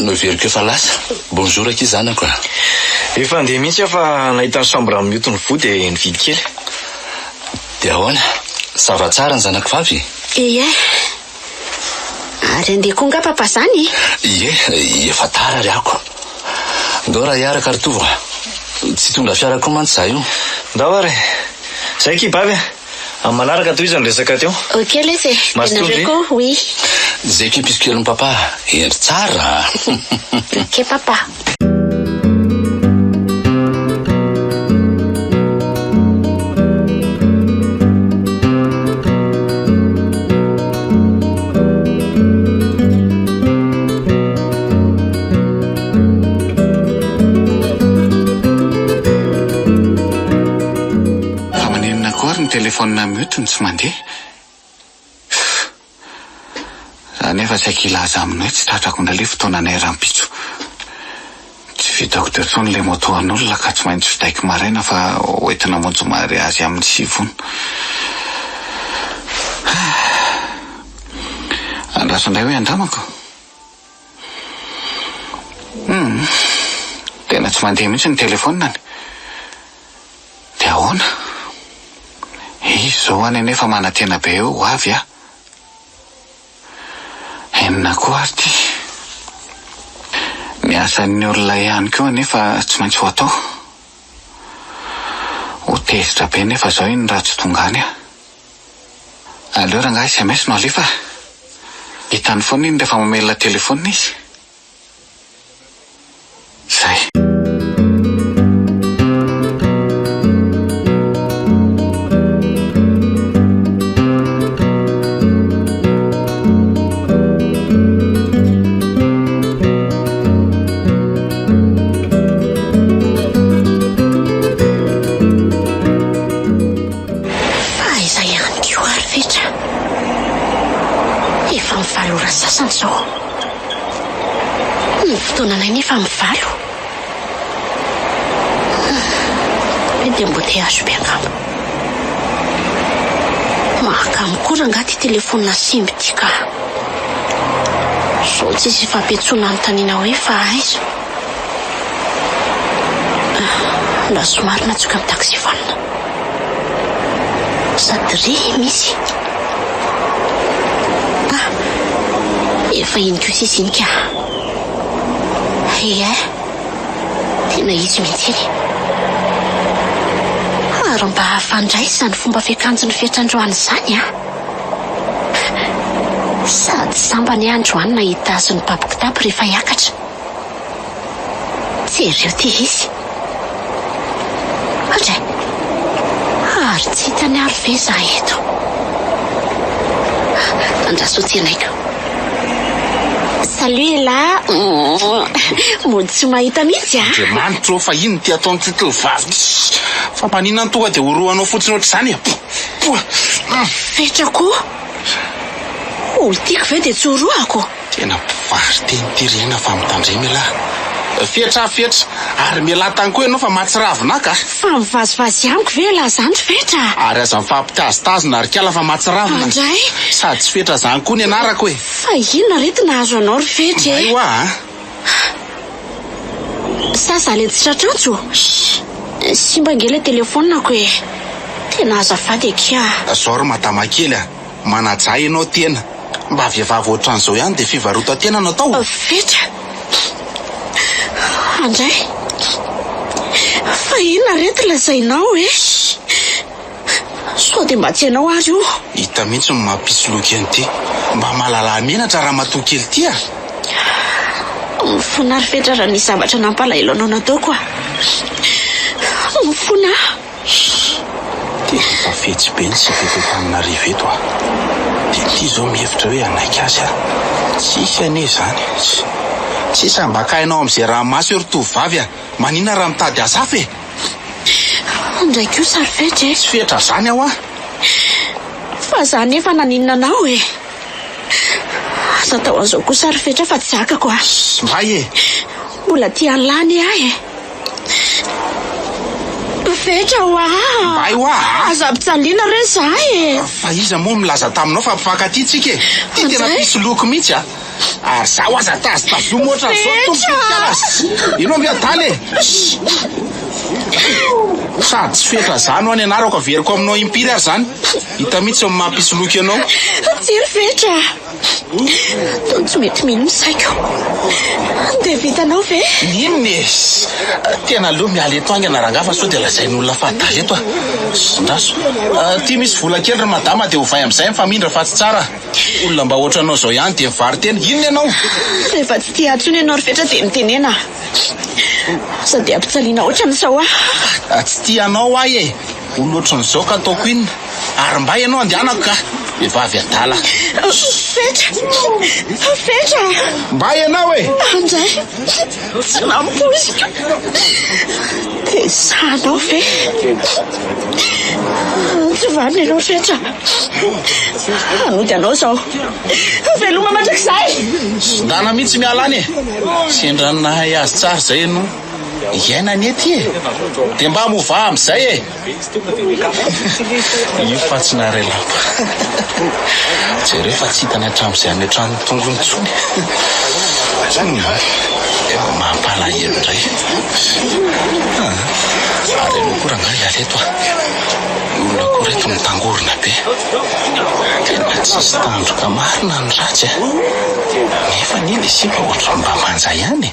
Noheveriko efa lasa. Bonjour akia zanako a. Efa handeha mihitsy aho fa nahita ny chambre mioty ny voa dia nividy kely. Dia ahoana? Ça va tsara ny zanako vavy? Ie. Ary andeha koa nga papa zany e? Ie, efa tara ry ako. Ndao raha hiaraka ry Tovo a. Tsy hitondra fiara koa mantsy za io. Ndao ary e. Zay ki Bavy a. Amin'ny manaraka tohizo ny resaka teo. Ok lesy e. Mazotoa Ianareo ndry. koa, oui. Zay ki piso kelin'i papa. Hendry tsara a. Ok papa. Fa maninona koa ary ny telefaonina mute no tsy mandeha? Za nefa saika hilaza aminy hoe tsy tratrako indray le fotoananay rahampitso. Tsy vitako teo intsony le moto an'olona ka tsy maintsy vidaiko maraina fa hoentina hamonjy mariazy amin'ny sivy hono. Andraso indray hoe andramako. Hum, tena tsy mandeha mihitsy ny telefaoniny. Dia ahoana? Izy izao any anefa manantena be eo ho avy aho. Inona koa ary ity? Ny asan'ny olona ihany koa anefa tsy maintsy ho atao. Ho tezitra be nefa izao iny raha tsy tonga any aho. Aleo rangahy sms no alefa a! Hitany foana iny rehefa mamelona telefaonina izy. Zay. Fa aiza ihany koa ary Fetra? Efa amin'ny valo ora sasany izao. Ny fotoananay nefa amin'ny valo. Mety embouteillage be angamba. Mahakamo koa rangahy ity telefaonina simba ity ka. Sao tsisy ifampiantsoana anontaniana hoe fa aiza? Mba somary natsoka ny taxiphone. Sady re misy. Ah! Efa iny kosa izy iny ka. Ie, tena izy mihitsy iny. Ary mba hafa indray izany fomba fiakanjon'i Fetra androany izany an! Sady sambany aho androany nahita azy nibaby kitapo rehefa hiakatra. Jereo ity izy. Andray! Ary tsy hitany ary ve izaho eto? Andraso ho tsenaiko. Salut elah! Mody tsy mahita mihitsy a! Andriamanitro ô, fa inona ity ataon'ity tovovavy ity? Fa maninona no tonga dia orohanao fotsiny ohatr'izany e? Poa! Fetra koa! Olo-tiako ve dia tsy orohako? Tena mpivaro-teny ity ry Aina fa mitandrema elah. Fetra fetra, ary mialà tany koa ianao fa mahatsiravina ahy ka. Fa mivazivazy amiko ve elah zany ry Fetra a? Ary aza mifampitazitazona ry kala fa mahatsiravina. Andray! Sady tsy Fetra zany koa ny anarako e. Fa inona re ty nahazo anao ry Fetra e? Mbay hoa a! Sa za le tsy tratr'antso? Simba ange le telephone-ko e! Tena azafady akia a! Zao ry madama kely a! Manajà ianao tena. Mba vehivavy ohatran'izao ihany dia fivarotan-tena no atao? Fetra! Andray! Fa inona re ty lazainao e? Sao dia mba tsy ianao ary io? Hita mihitsy ny maha mpisoloky an'ity. Mba mahalala menatra ramatoa kely ity a! Mifona ry Fetra raha nisy zavatra nampalahelo anao nataoko a! Mifona aho. Tena efa fetsy be ny sipa eto Antananarivo eto a! Dia ity izao mihevitra hoe hanaiky azy aho. Tsisy anie izany. Tsisy ambakainao amin'izay ranomaso eo ry tovovavy a! Maninona raha mitady asa hafa e? Indray kosa ry Fetra e! Tsy Fetra izany aho a! Fa za nefa naninona anao e? Aza atao an'izao kosa ry Fetra fa tsy zakako a! Mbay e! Mbola tia an'lah anie aho e! Fetra hoa! Mbay hoa a! Aza ampijaliana re za e! Fa iza moa milaza taminao fa mpifankatia tsika e? Ty tena mpisoloky mihitsy a! Ary zaho aza tazotazoma ohatran'izao tompoko kala! Ianao ve adala e? Sady tsy fetra zany hoa ny anarako averiko aminao impiry ary zany. Hita mihitsy ny maha mpisoloky anao. Tsia ry Fetra a! Toa tsy mety mino ny saiko. Dia vitanao ve? Inona e? Tena aleo miala eto haingana rangahy fa sao dia lazain'olona fa adala eto aho. Ndraso. Ity misy vola kely ry madama dia ovay amin'izay mifamindra fa tsy tsara. Olona mba ohatranao izao ihany dia mivaro-tena. Inona ianao? Rehefa tsy tia ahy intsony ianao ry Fetra dia mitenena. Sao dia ampijaliana ohatran'izao aho. Tsy tia anao aho e! Olona ohatran'izao ka ataoko inona? Ary mba ianao andehanako ka! Vehivavy adala. Fetra! Fetra! Mba ianao e! Andray! Tsy nampoiziko. Dia sahanao ve? Tsy vanona ianao Fetra. Hanody anao izao. Veloma mandrakizay! Ndana mihitsy miala any e! Sendra ny nahay azy tsara izay ianao. Iainana ety e! Dia mba movà amin'izay e! Io fa tsy naharay lamba. Jereo fa tsy hitany hatramin'izay hametrahany ny tongony intsony. Mampalahelo indray. Ary aleo koa rangahy hiala eto a. Ny olona koa reto mitangorona be. Tena tsisy tandroka marina ny ratsy a. Nefa anie le sipa ohatran'ny mba manja ihany e.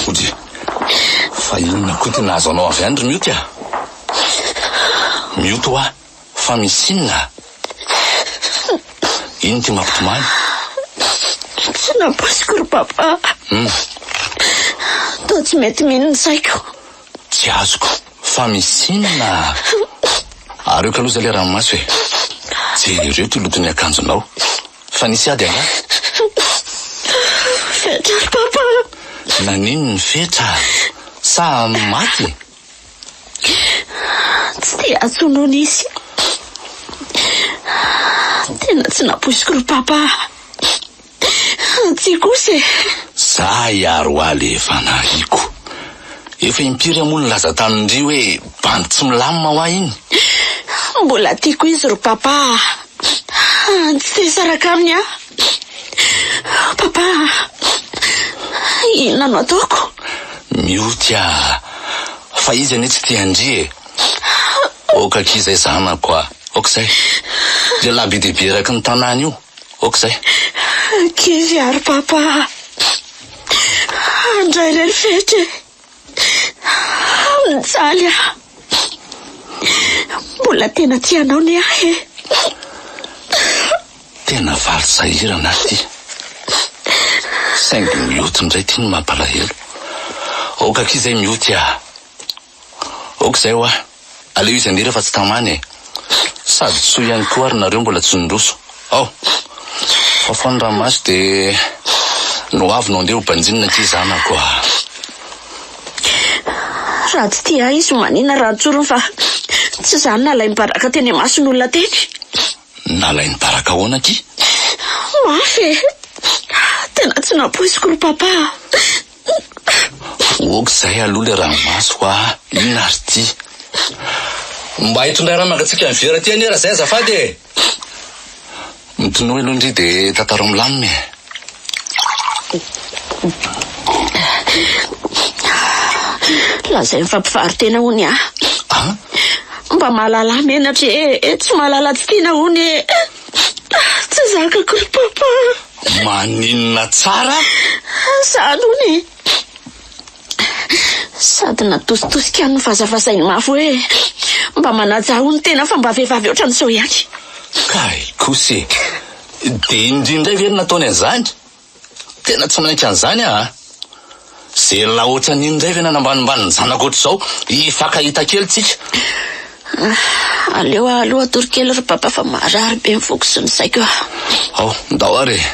Ody, fa inona koa ty nahazo anao avy any ry Mioty a? Mioty hoa, fa misy inona? Inona ty mampitomany? Tsy nampoiziko ry papa. Toa tsy mety mino ny saiko. Tsy azoko. Fa misy inona? Ary eo kaloha zay le ranomaso e. Jereo ty loton'ny akanjonao. Fa nisy ady angaha? Fetra ry papa. Naninona ny fetra? Sa maty? Tsy te hahatsony hono izy. Tena tsy nampoiziko ry papa. Tsia kosa e. Zay ary hoa le efa nariako. Efa impiry aho moa nilaza tamin-dry hoe bandy tsy milamina hoa iny. Mbola tiako izy ry papa a. Tsy te hisaraka aminy aho. Papa a! Inona no ataoko? Mioty a! Fa izy anie tsy tia an-dry e! Ok akia izay zanako a! Ok izay. Lehilahy be dia be eraky ny tanàna io. Ok izay. Kivy ary papa a! Andray re ry Fetra e! Mijaly aho. Mbola tena tia anao ny ahy e! Tena valy sahirana aho ity. Saingy mioty indray ity no mampalahelo. Aoka akia izay mioty ah! Aoka izay hoa. Aleo izy handeha rehefa tsy tamana e. Sady soa ihany koa ary nareo mbola tsy niroso. Ao! Fafao ny ranomaso dia ny ho avy no andeha ho banjinina akia zanako ah! Raha tsy tia ahy izy manina raha tsoriny fa tsy izaho no nalainy baraka teny imason'olona teny. Nalainy baraka ahoana akia? Mafy e! Tena tsy nampoiziko ry papa a! Ok zay aloha le ranomaso a! Inona ary ty? Mba itondray rano mangatsiaka ny vera ty anie Razay azafady e! Mitonoa aloha ndry de tantarao milamina e! Lazainy fa mpivaro-tena hono aho. Mba mahalala menatra e! Tsy mahalala tsy tiana hono e! Tsy zakako ry papa. Maninona tsara? Zany hono e! Sady natositosika ahy novazavazainy mafy hoe mba manajà hono tena fa mba vehivavy ohatran'izao ihany. Kay kosa e! Dia indrindray ve no nataony an'izany? Tena tsy manaiky an'izany aho a! Ze lahy ohatran'iny indray ve nanambanimbany ny zanako ohatr'izao? Hifankahita kely tsika. Aleo aho aloha hatory kely ry papa fa marary be ny foko sy ny saiko a! Ao, ndao ary e!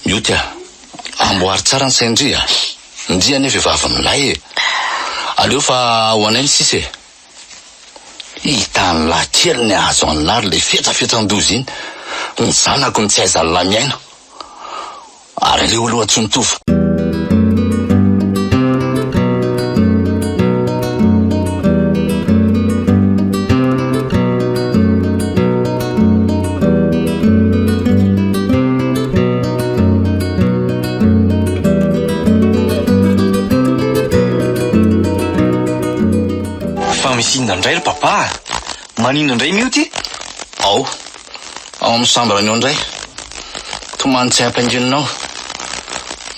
Mioty a! Amboary tsara ny sain-dry a! Ndry anie vehivavy milay e! Aleo fa ho anay ny sisa e! Hitan'lah kely ny ahazo an'lah ry le fetsafetsan-doza iny. Ny zanako no tsy aizan'lah miaina. Ary aleo aloha tsy mitovy. Fa misy inona indray ry papa a? Maninona indray mioty? Ao. Ao amin'ny chambre-ny ao indray. Tomany tsy ampanginina ao.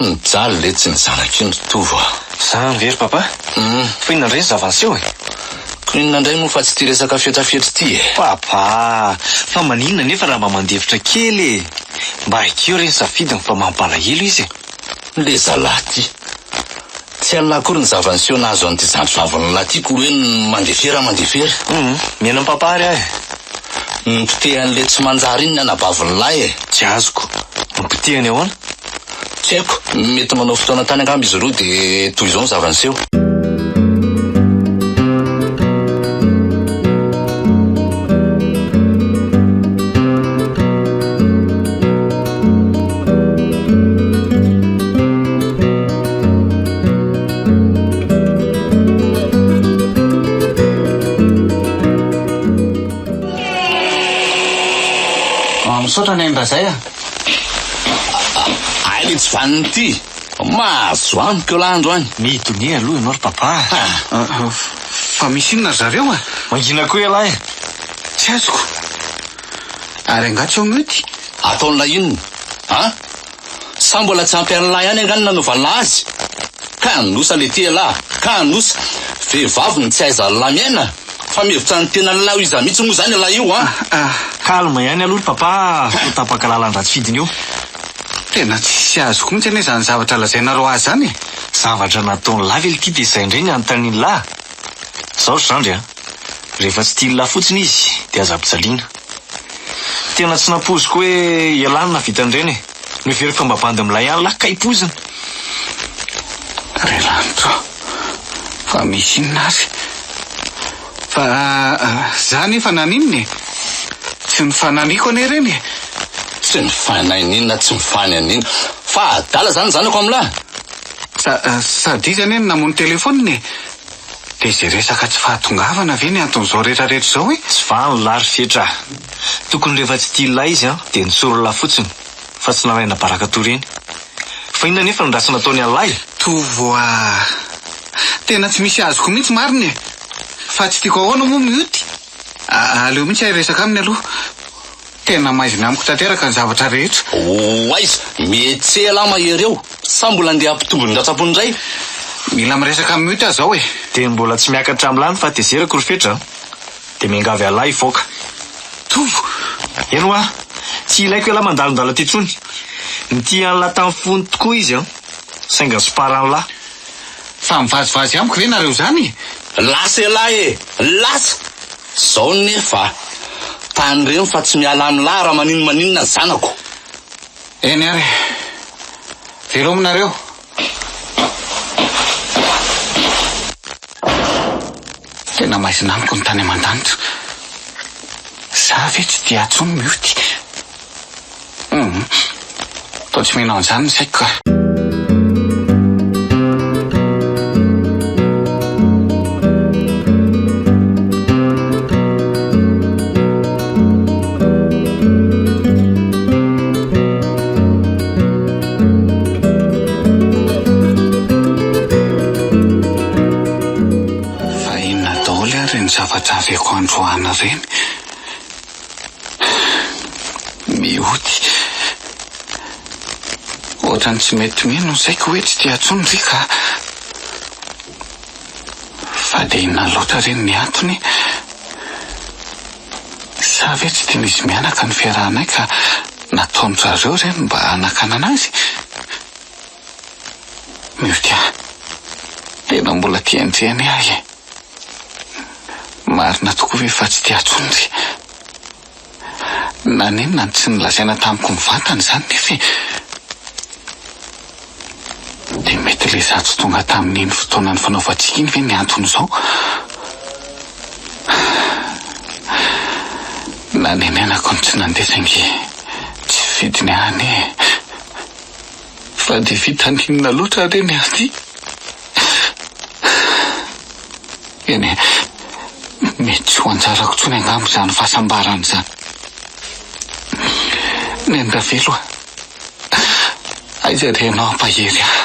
Mijaly letsy ny zanak'iny ry Tovo a. Zany ve ry papa? Fa inona indray ny zava-niseho e? Ko inona indray moa fa tsy ity resaka fetrafetra ity e. Papa, fa maninona nefa raha mba mandefitra kely e? Mba ekeo re ny safidiny fa mampalahelo izy e. Le zalahy ty. Tsy hain'lah akory ny zava-niseho nahazo an'ity zandry vavin'lah ty ko hoe mandefera mandefera. Hum, mihaino an'i papa ary aho e. Nopotehan'le tsy manjary iny ny anabavin'lah e. Tsy azoko. Nopotehany ahoana? Tsy haiko, mety manao fotoana tany angamba izy roa dia toy izao ny zava-niseho. Misaotra ny ain-dRazay a! Hay le tsy vanona ity! Mahazo amiko eo lahy androany! Midonia aloha ianao ry papa a! Fa misy inona ry zareo a? Mangina koa ialahy e! Tsy azoko. Ary angaha tsy ao mioty? Ataon'lah inona? An? Sa mbola tsy ampy an'lah ihany angaha ny nanaovan'lah azy? Ka anosa letia elah, ka anosa! Vehivavy no tsy ahaizan'lah miaina? Fa mihevitra ny tenan'lah ho iza mihitsy moa izany elah io an? Calme ihany aloha ry papa a! Sao tapaka lalan-dratsy fidiny eo. Tena tsisy azoko mihitsy anie izany zavatra lazainareo ahy izany e! Zavatra nataon'lah ve lty dia izay indray ny anontanian'lah? Zao ry zandry a! Rehefa tsy tian'lah fotsiny izy dia aza ampijaliana. Tena tsy nampoiziko hoe ialahy no nahavita an'ireny e! Noheveriko fa mba bandy milay ihany lah kay poizina! Ry lanitra ô! Fa misy inona ary? Fa za nefa naninona e? Tsy nifananiako anie ireny e! Tsy nifananinona tsy nifananinona. Fa adala zany zanako amin'lah? Sady izy anie no namono telefaonina e! Dia izay resaka tsy fahatongavana ve ny anton'izao rehetrarehetra izao e? Tsy vanona lahy ry Fetra a! Tokony rehefa tsy tia lahy izy an, dia nitsory lahy fotsiny, fa tsy nalaina baraka toy ireny. Fa inona anefa no ratsy nataony an'lahy e? Tovo a! Tena tsy misy azoko mihitsy marina e! Fa tsy tiako ahoana moa mioty? Aleo mihitsy aho hiresaka aminy aloha. Tena maizina amiko tanteraka ny zavatra rehetra. Ho aiza? Mihetsehela lahy mahery eo. Sa mbola andeha hampitombo ny ratram-pony indray? Mila miresaka amin'i Mioty aho izao e! Dia mbola tsy miakatra amin'lah ny fahatezerako ry Fetra a! Dia miangavy an'lah hivoaka. Tovo! Eny hoa! Tsy ilaiko ialahy mandalondalo aty intsony. Nitia an'lah tamin'ny fony tokoa izy an! Saingy nisomparan'lah. Fa mivazivazy amiko ve nareo izany e? Lasa ialahy e! Lasa! Zao nefa, tandremo fa tsy miala amin'lah raha maninona maninona ny zanako. Eny ary e. Veloma nareo. Tena maizina amiko ny tany aman-danitra. Za ve tsy dia intsony mioty? Hum. Toa tsy mino an'izany ny saiko ka. Fa inona daholo ary ireny zavatra aveko androany ireny? Mioty. Ohatran'ny tsy mety mino ny saiko hoe tsy tia intsony ry ka. Fa dia inona loatra re ny antony? Sa ve tsy tian'izy mianaka ny fiarahanay ka nataon-dry zareo ireny mba hanakanana azy? Mioty ahy. Tena mbola tian-dry anie ahy e. Marina tokoa ve fa tsy tia intsony ry? Naninona no tsy nolazaina tamiko mivantana izany nefa e? Dia mety ilay izaho tsy tonga tamin'iny fotoana nifanaovantsika iny ve ny anton'izao? Nanenenako ny tsy nandeha saingy. fidiny any e. Fa dia vitan'ny inona loatra re ny ahy ity? Eny e, mety tsy ho anjarako intsony angamba izany fahasambarana izany. Neny Ravelo a, aiza re ianao hampahery ahy?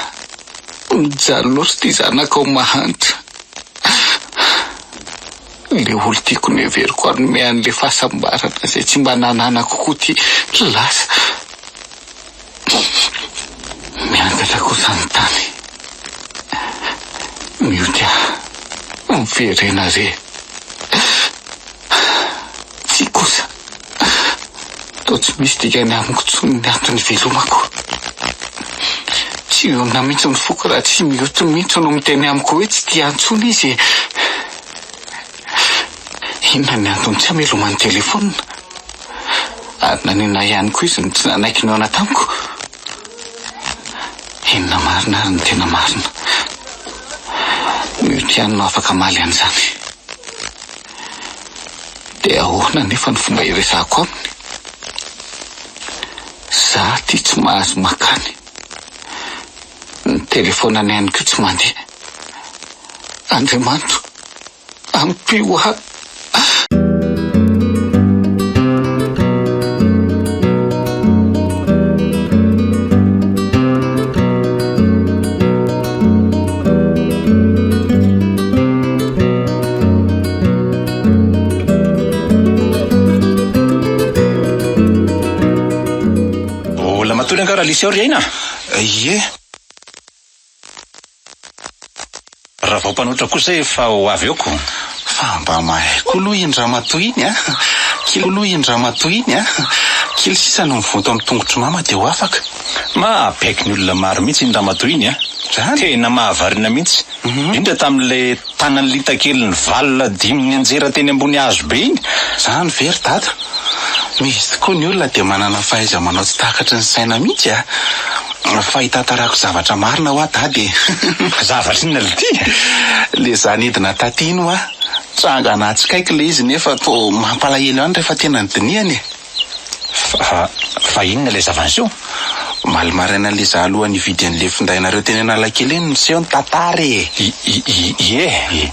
Mijaly loatra ity zanakao mahantra. Ilay olon-tiako noheveriko hanome an'ilay fahasambarana izay tsy mba nananako koa ity lasa. Miangatra kosa ny tany. Mioty ahy. Miverena re. Tsia kosa. Toa tsy misy dikany amiko intsony ny antony ivelomako. Tsy hionona mihitsy ny foko raha tsy mioty mihitsy no miteny amiko hoe tsy tia ahy intsony izy e. Inona ny antony tsy hamelomany telefaonina? Ary naninona ihany koa izy no tsy nanaiky nihaona tamiko? Inona marina ary no tena marina? Mioty ihany no afaka hamaly an'izany. Dia ahoana anefa ny fomba hiresahako aminy? Za aty tsy mahazo makany. Ny telefaonany ihany koa tsy mandeha. Andriamanitro, ampio ahy. Mbola matory angaha Ralisy ao ry Aina? Ie. Raha vao mpanotra kosa efa ho avy eo ko. Fa mba mahay koa aloha iny ramatoa iny a! Kely aloha iny ramatoa iny a! Kely sisa no mivonto amin'ny tongotr'i mama dia ho afaka. Maha-baiky ny olona maro mihitsy iny ramatoa iny a! Tena mahavariana mihitsy. Indrindra tamin'ilay tanan'i Lita kely nivalona dimy nianjera teny ambony hazo be iny. Zany ve ry dada? Misy tokoa ny olona dia manana fahaiza-manao tsy takatry ny saina mihitsy a! Fa hitantarako zavatra marina hoa dada e! Zavatra inona lty? Le za nidina taty iny hoa, tranga nahatsikaiky le izy nefa toa mampalahelo ihany rehefa tena nodinihana e! Fa fa inona ilay zava-niseho? Omaly maraina le za alohan'ny hividy an'le findainareo teny Analakely iny niseho ny tantara e! I i i ie e!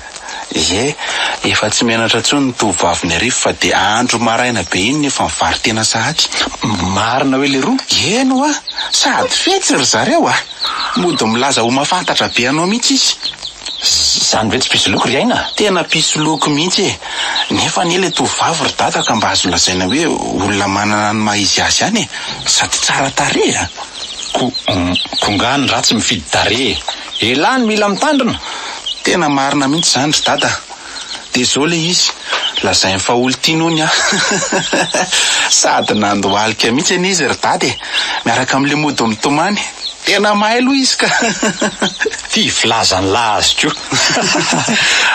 Ie, efa tsy mianatra intsony ny tovovavin'Iarivo fa dia andro maraina be iny no efa nivaro-tena sahady. Marina hoe leroa? Eny hoa! Sady fetsy ry zareo a! Mody milaza ho mahafantatra be anao mihitsy izy. Zany ve tsy mpisoloky ry Aina? Tena mpisoloky mihitsy e! Nefa anie ilay tovovavy ry dada ka mba azo lazaina hoe olona manana ny maha izy azy ihany e! Sady tsara tarehy a! Ko, ko nga ny ratsy mifidy tarehy e! Elah no mila mitandrina! Tena marina mihitsy izany ry dada a! Dia izao ilay izy, lazainy fa olon-tiany hono aho. Sady nandohalika mihitsy anie izy ry dada e! Miaraka amin'ilay mody mitomany. Tena mahay aloha izy ka! Ty filazan'lah azy ko!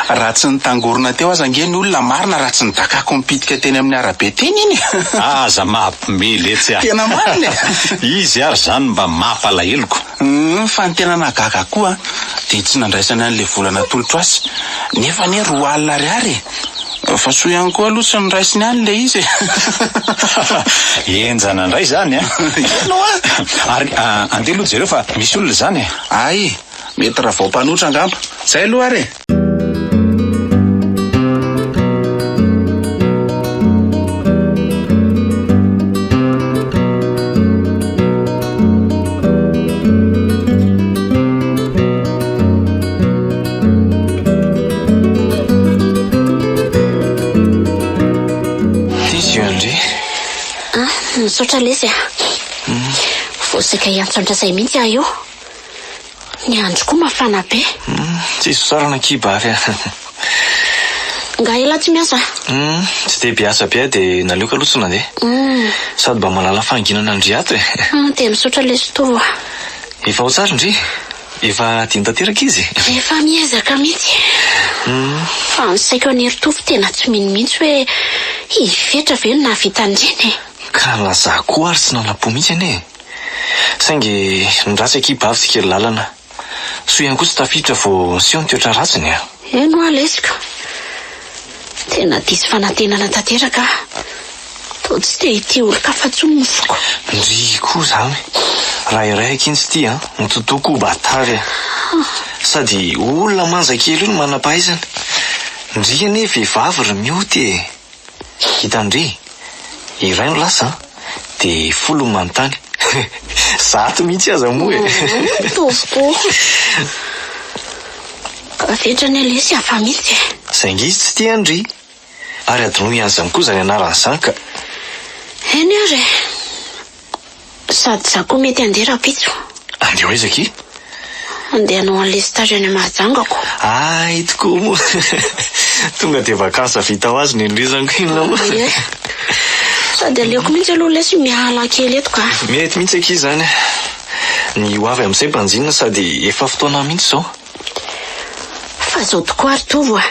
Raha tsy nitangorona teo aza ange ny olona marina raha tsy nidakako nipitika teny amin'ny arabe teny iny e! Aza mampime letsy a! Tena marina e! Izy ary zany mba mampalaheloko. Humm fa ny tena nahagaga koa dia tsy nandraisany an'ilay vola natolotro azy nefa anie 20 alina ariary e! Fa soa ihany koa aloha tsy noraisiny ihany ilay izy e! Henjana indray izany an! Eny hoa! Ary andeha aloha jereo fa misy olona izany e! Hay! Mety Ravao mpanotra angamba. Zay aloha ary e! Ty izy io ndry. Ah, misaotra lesy a. Vao saika hiantso an-dRazay mihitsy aho io. Ny andro koa mafana be. Tsisy fisaorana akia Bavy a. Nga elah tsy miasa? Tsy dia mpiasa be aho dia naleoko aloha tsy nandeha. Sady mba mahalala fahanginana an-dry ato e. Dia misaotra lesy Tovo a. Efa ao tsara ndry? Efa adino tanteraka izy? Efa miezaka mihitsy. Fa ny saiko an'i Tovo tena tsy mino mihitsy hoe i Fetra ve no nahavita an'ireny e. Ka na za koa ary tsy nanam-po mihitsy anie e. Saingy ny ratsy akia bavy tsy kely lalana. Soa ihany koa tsy tafiditra vao niseho ny toetra ratsiny a. Eny hoa lesy ka. Tena diso fanantenana tanteraka aho. Toa tsy te hitia olon-kafa intsony ny foko. Ndry koa zany. Raha iray akia ny tsy tia an, ny toto koa batavy a. Sady olona manja kely io no manam-pahaizana. Ndry anie vehivavy ry mioty e. Hitan-dry, iray no lasa an, dia folo no manontany. Zato mihitsy aza moa e. Mitovy koa. Ka fetra anie lesy hafa mihitsy e. Saingy izy tsy tia an-dry. Ary adinoy ihany izany koa izany anarany izany ka. Eny ary e. Sady za koa mety handeha rahampitso. Handeha ho aiza akia? Handeha hanao an'ilay stage any Mahajanga ko. Hay tokoa moa. Tonga dia vacances vita ho azy nenilizako inona moa. Ie. Sady aleoko mihitsy aloha lesy miala kely eto ka. Mety mihitsy akia izany. Ny ho avy amin'izay banjinina sady efa fotoana mihitsy izao. Fa izao tokoa ary Tovo a.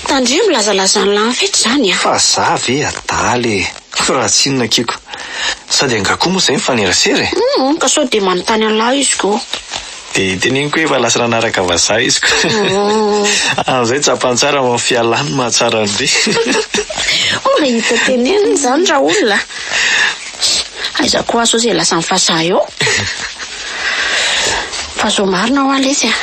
Tandremo milazalaza an'lah ny fetra izany a. Fa za ve adala e! Fa raha tsy inona kiko. Sady angaha koa moa zay mifanerasera e! Humm ka sao dia manontany an'lah izy ko. Dia teneniko hoe efa lasa nanaraka vazaha izy ko. Amin'izay tsapany tsara fa ny fialany no mahatsara an-dry. Mahita tenenina izany raolona a! Aiza koa aho sao izay lasan'ny vazaha eo. Fa zao marina hoa lesy a!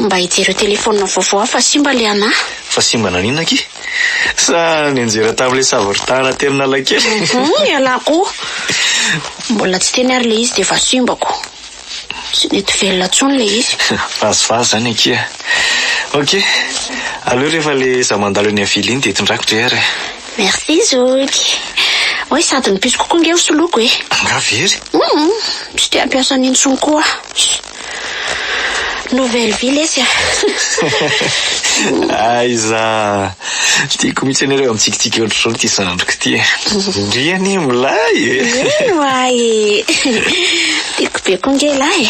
Mba hijereo telephone vaovao aho fa simba le anah. Fa simba naninona akia? Sa nianjera tamin'ilay savoritahana teny Analakely? Hum, ialahy koa. Mbola tsy teny ary le izy dia efa simbako. Tsy nety velona intsony le izy. Vazivazy zany akia. Ok, aleo rehefa le za mandalo eny amin'ny ville iny dia tondrako dry ary e. Merci zoky. Oay sady ny puce-ko koa nge ho soloiko e. Angaha very? Hum, tsy te hampiasa an'iny intsony koa aho. Nouvelle vie lesy a! Aiza! Tiako mihitsy anie rehefa mitsikitsiky ohatr'izao ity zandriko ity e! Ndry anie milay e! Eny oa e! Tiako be koa nge lahy e!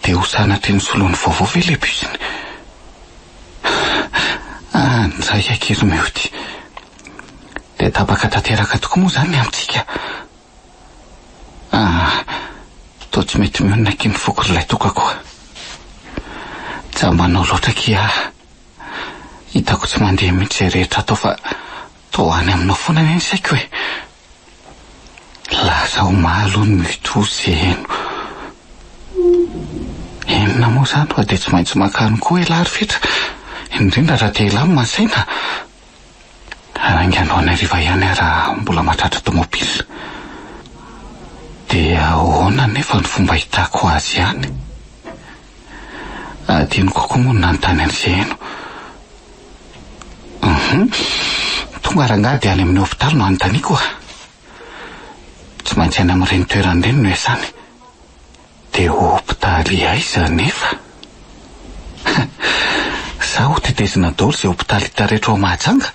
Dia ho sanatria nisoloany vaovao ve ilay bus-ny? Anjay akia ry Mioty. Dia tapaka tanteraka tokoa moa izany ny amintsika. Ah, toa tsy mety mionona akia ny foko ry ilay tokako a. Jambanao loatra akia aho. Hitako tsy mandeha mihitsy izay rehetra atao fa toa any aminao foana anie ny saiko e! Lasa omaly hono mitosy heno. Inona moa izany fa dia tsy maintsy mankany koa elah ry Fetra, indrindra raha te hilamina ny saina. Hanainga androany hariva ihany aho raha mbola mahatratra tomobile. Dia ahoana anefa ny fomba ahitako azy any? Adino kokoa moa ny nanontany an'i Seheno. Uhum. Tonga rangahy dia any amin'ny hopitaly no anontaniako a. Tsy maintsy any amin'ireny toerana ireny no iasany. Dia hopitaly aiza anefa? Sa ho tetezina daholo izay hopitaly hita rehetra ao Mahajanga?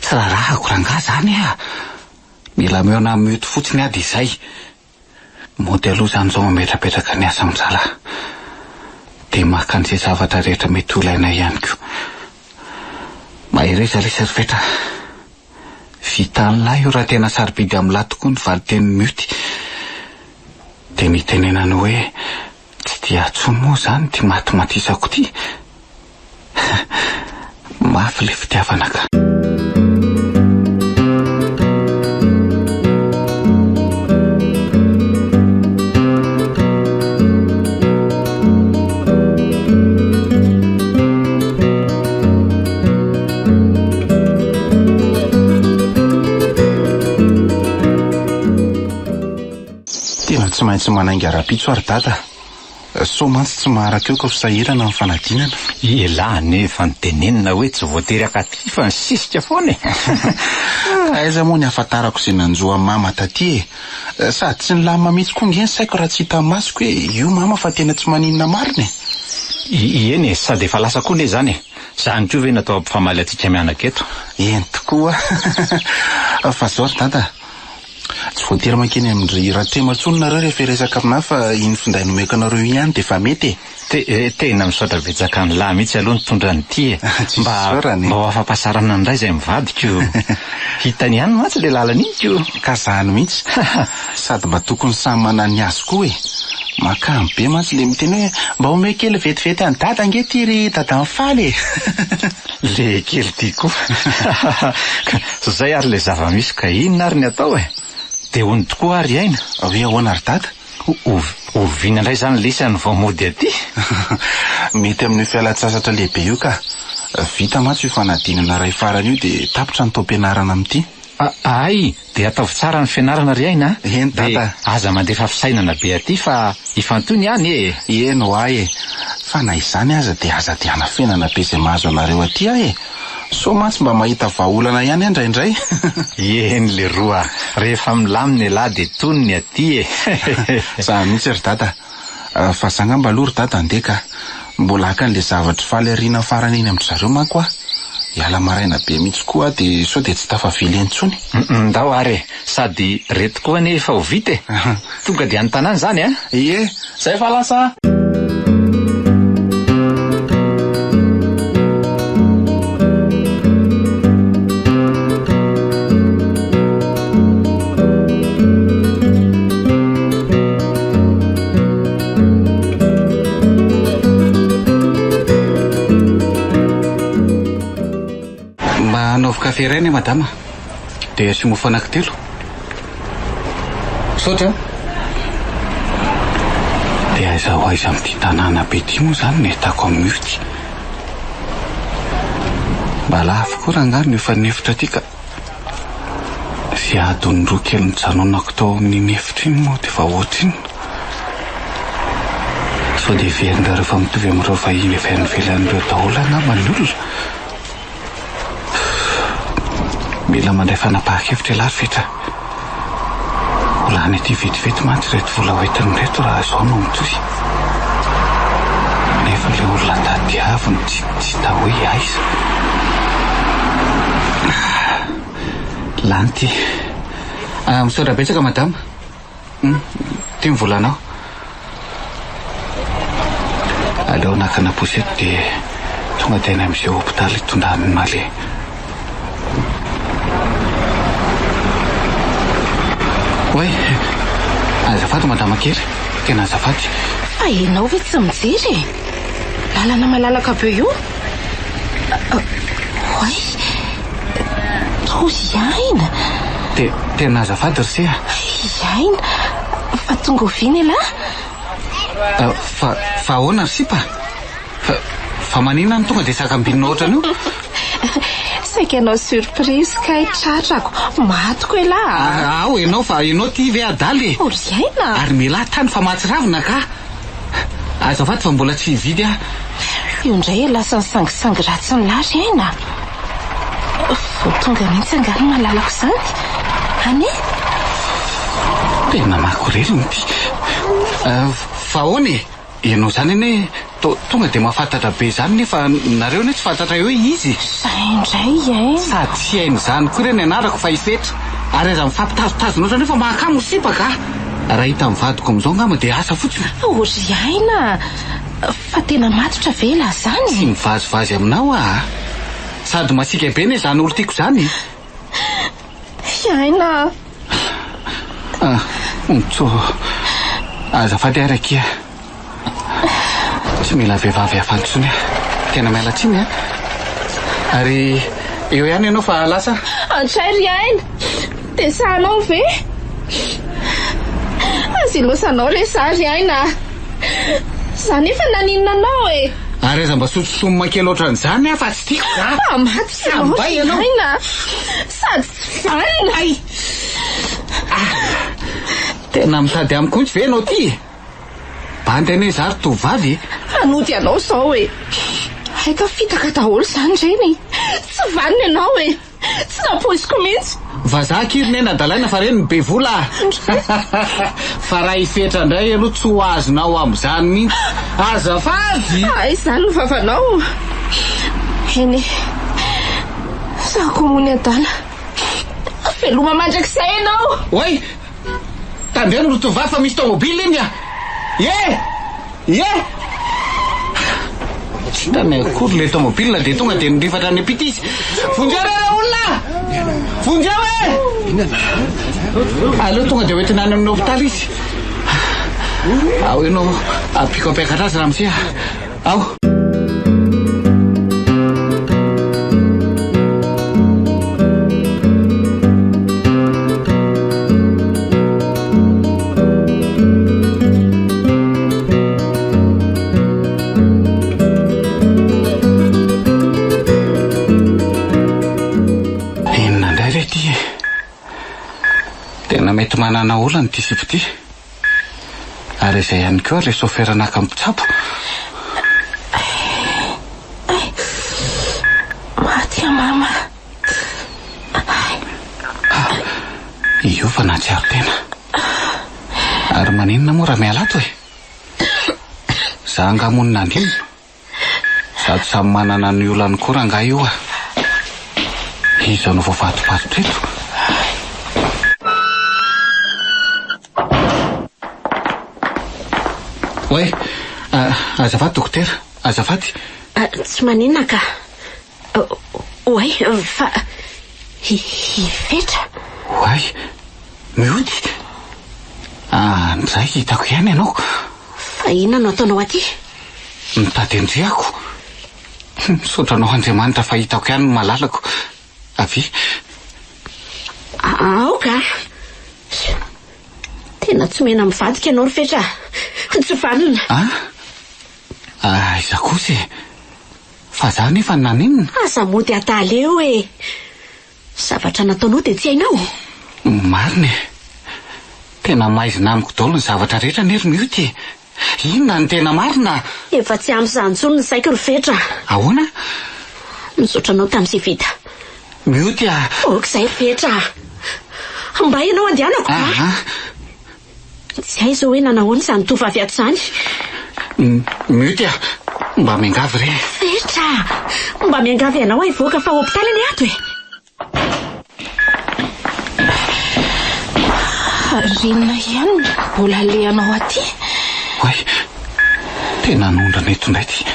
Tsy raharahako rangahy izany a! Mila mihaona amin'ny mioty fotsiny aho dia izay. Mody aloha izany izao mametrapetraka ny asa amin-drahalahy. Dia maka an'izay zavatra rehetra mety ho ilainay ihany koa. Mahereza lesy ry Fetra a! Vitan'lah io raha tena sarobidy amin'lah tokoa ny valin-tenin'i Mioty. Dia nitenenany hoe tsy dia intsony moa izany ity matimatisako ity. Mafy ilay fitiavana ka. Tena tsy maintsy manainga rahampitso ary dada. Sao mantsy tsy maharaka eo ka ho sahirana amin'ny fanadinana. Elah anie efa notenenina hoe tsy voatery hakaty fa nisisika foana e! Aiza moa ny hahafantarako izay nanjo an'i mama taty e! Sady tsy nilamina mihitsy koa nge ny saiko raha tsy hitan'ny masoko hoe io mama fa tena tsy maninona marina e! Eny e, sady efa lasa koa anie izany e! Izany koa ve natao hampifamaly antsika mianaka eto? Eny tokoa! Fa zao ry dada, tsy Tsy voatery mankeny amin-dry Ratrema intsony nareo rehefa hiresaka aminà fa iny finday nomeko anareo iny ihany dia efa mety e! Te, tena misaotra betsaka an'lah mihitsy aloha nitondra an'ity e! Tsisy Mba, isaorana e! mba ho afa-pasarana indray izay mivady ko! Hitany ihany mantsy ilay lalana iny ko! Ka zany mihitsy! Sady mba tokony samy manana ny azy koa e! Mahakamo be mantsy le miteny hoe mba omeo kely vetivety an'i dada ange ty ry dada mifaly e! Le kely ty koa! Ka zay ary le zava-misy ka inona ary ny atao e! Dia hono tokoa ary aina? Hoe ahoana ry dada? Oviana indray izany lisany vao mody aty? Mety amin'io fialan-tsasatra lehibe io ka! Vita mantsy io fanadinana iray farany io dia tapitra ny taom-pianarana amin'ity. Hay! Dia ataovy tsara ny fianarana ry Aina a! Eny dada Dia aza mandefa fisainana be aty fa ifantohy ny any e! Eny ho'a e! Fa na izany aza dia aza dia anafenana be izay mahazo anareo aty aho e! Sao mantsy mba mahita vahaolana ihany aho indraindray. Eny leroa a! Rehefa milamina elah dia tony ny aty e! Za mihitsy ry dada a! Fa za ngamba aloha ry dada andeha ka! Mbola haka an'ilay zavatry faly aoriana farany eny amin-dry zareo manko aho. Hiala maraina be mihitsy koa aho dia sao dia tsy tafavily intsony. Ndao ary e! Sady reto koa anie efa ho vita e! Tonga dia any tanàna izany a! Ie! Zay fa lasa a! Mba anaovy kafe iray anie madama. Dia asio mofo anankitelo. Misaotra a! Dia aiza ho aiza amin'ity tanàna be ity moa izany no ahitako an'i Murty? Mba lafo koa rangahy ny hofan'ny efitra aty ka. Izay adiny roa kely nijanonako tao amin'iny efitra iny moa dia efa ohatrinona? Sao dia heverinareo fa mitovy amin'ireo vahiny avy any ivelany ireo daholo angamba ny olona? Mila mandray fanapahan-kevitra ialahy ry Fetra. Ho lany aty vetivety mantsy ireto vola hoentiny ireto raha izao no mitohy. Nefa ilay olona tadiaviny tsy hita hoe aiza. Lany ity. Misaotra betsaka madama. Ity ny volanao. Aleo nakana poussette dia tonga dia any amin'izay hopitaly hitondrany naleha. Oay! Azafady madama kely, tena azafady. Fa ianao ve tsy mijery e? Lalana malalaka be io. Oay! Tozy aina! Te, tena azafady ry se a! Aina! Fa tonga oviana ialahy? Fa, fa ahoana ry sipa? Fa, fa maninona no tonga dia sakambinina ohatran'io? Saika hanao surprise kay tratrako. Matiko elah a! Ao ianao fa ianao ity ve adala e? O ry aina! Ary mialà tany fa mahatsiravina ka! Azafady fa mbola tsy hividy aho. Io indray e lasa nisangisangy ratsy ny lahy ry aina a! Vao tonga mihitsy angaha ny malalako izany? Any e? Tena makorelina ity. Fa ahoana e? Ianao izany anie to tonga dia mahafantatra be izany nefa nareo anie tsy fantatray hoe iza e! Izay indray e! Sady tsy hainy izany koa re ny anarako fa i Fetra. Ary aza mifampitazotazona ohatran'io fa mahakamo ny sipa ka! Raha hitan'ny vadiko amin'izao angamba dia asa fotsiny. O ry Aina a! Fa tena matotra ve elah zany e? Tsy mivazivazy aminao aho a! Sady masiaka be anie izany olon-tiako izany e! Ry Aina a! Ah, Ntso, azafady ary akia. Tsy mila vehivavy hafa intsony aho. Tena miala tsiny a! Ary eo ihany ianao fa lasa. Antray ry Aina! Dia sahanao ve? Aza ilozanao re za ry Aina a! Za nefa naninona anao e? Ary aza mba sotsosomina kely ohatran'izany aho fa tsy tiako za! Fa maty ianao ry Aina a! Sady tsy vanona! Hay! Ah! Tena mitady amiko mihitsy ve ianao ity e? Bandy anie za ry tovovavy e! Hanody anao izao e! Hay ka fitaka daholo izany ireny e! Tsy vanona ianao e! Tsy nampoiziko mihitsy. Vazaha akia ry neny adalaina fa reny be vola a! Fa raha i Fetra indray aloha tsy ho azonao amin'izany mihitsy. Azafady! Hay izany ny vavanao. Eny e. Za koa moa ny adala. Veloma mandrakizay ianao. Oay! Tandremo ry tovovavy fa misy tomobile iny a! Ie! Ie! Tsy hitany akory ilay tomobile dia tonga dia nirifatra any am-pita izy. Vonjeo re rey olona! Vonjeo e! Aleo tonga dia hoentina any amin'ny hopitaly izy. Ao ianao ampiako hampiakatra azy ramose a! Ao! Inona indray re ity e? Tena mety manana olana ity sipa ity. Ary izay ihany koa ilay chauffeur naka ny mpitsabo. Maty aho mama. Ah, io fa nahatsiaro tena. Ary maninona moa raha miala ato e? Za angaha moa no nandinina? Sady samy manana ny olany koa rangahy io a! Iza no voafatopatotra eto? Oay! Azafady dokotera, azafady. Tsy maninona ka. Oay, fa i Fetra? Oay, mioty? Ah, ndray hitako ihany ianao. Fa inona no ataonao aty? Mitady an-dry ako. Misaotra anao Andriamanitra fa hitako ihany ny malalako. Avia. Aoka a! Tena tsy mena mivadika ianao ry Fetra a! Tsy vanona. Ah? Aiza kosa e? Fa za anefa naninona? Aza mody adala eo e! Zavatra nataonao dia tsy hainao? Marina e! Tena maizina amiko daholo ny zavatra rehetra anie ry Mioty e! Inona no tena marina? Efa tsy ampy izany intsony ny saiko ry Fetra a! Ahoana? Misaotra anao tamin'izay vita. Mioty a! Ok izay ry Fetra a! Mba ianao andehanako va? Aha! Tsy hay izao hoe nanahoana izany tovovavy ato izany. Mioty a! Mba miangavy re! Fetra a! Mba miangavy anao aho hivoaka fa hopitaly anie ato e! Ary inona ihany no mbola alehanao aty? Oay! Tena hanondrana eto indray ity.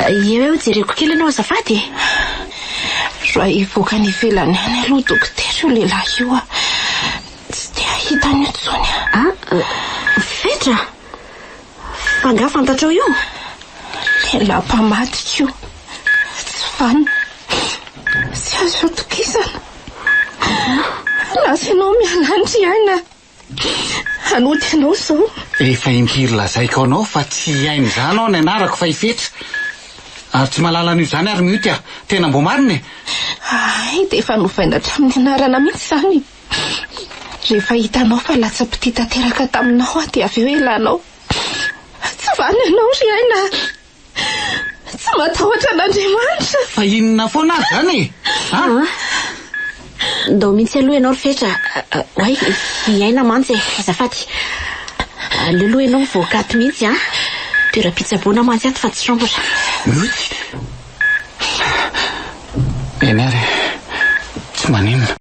Eo eo jereko kely ianao azafady e. Raha hivoaka any ivelany any aloha dokotera io lehilahy io a. Tsy te hahita an'io intsony aho. Ah, Fetra? Fa angaha fantatrao io? Lehilahy mpamadika io. Tsy vanona. Tsy azo atokisana. Lasa ianao miala any ry aina. Hanody anao izao. Efa impiry lazaiko anao fa tsy hihaino izany aho ny anarako fa i Fetra. Ary tsy mahalala an'io izany ary mioty aho. Tena mbo marina e! Hay dia efa novaina hatramin'ny anarana mihitsy izany. Rehefa hitanao fa latsa-pitia tanteraka taminao aho dia avy eo elanao. Tsy vanona ianao ry aina a! Tsy matahotra an'Andriamanitra. Fa inona foana ary izany e? A? Ndao mihitsy aloha ianao ry Fetra. Oay, i Aina mantsy e, azafady. Aleo aloha ianao mivoaka ato mihitsy an. Toeram-pitsaboana mantsy ato fa tsy chambre. Mioty. Eny ary e, tsy maninona.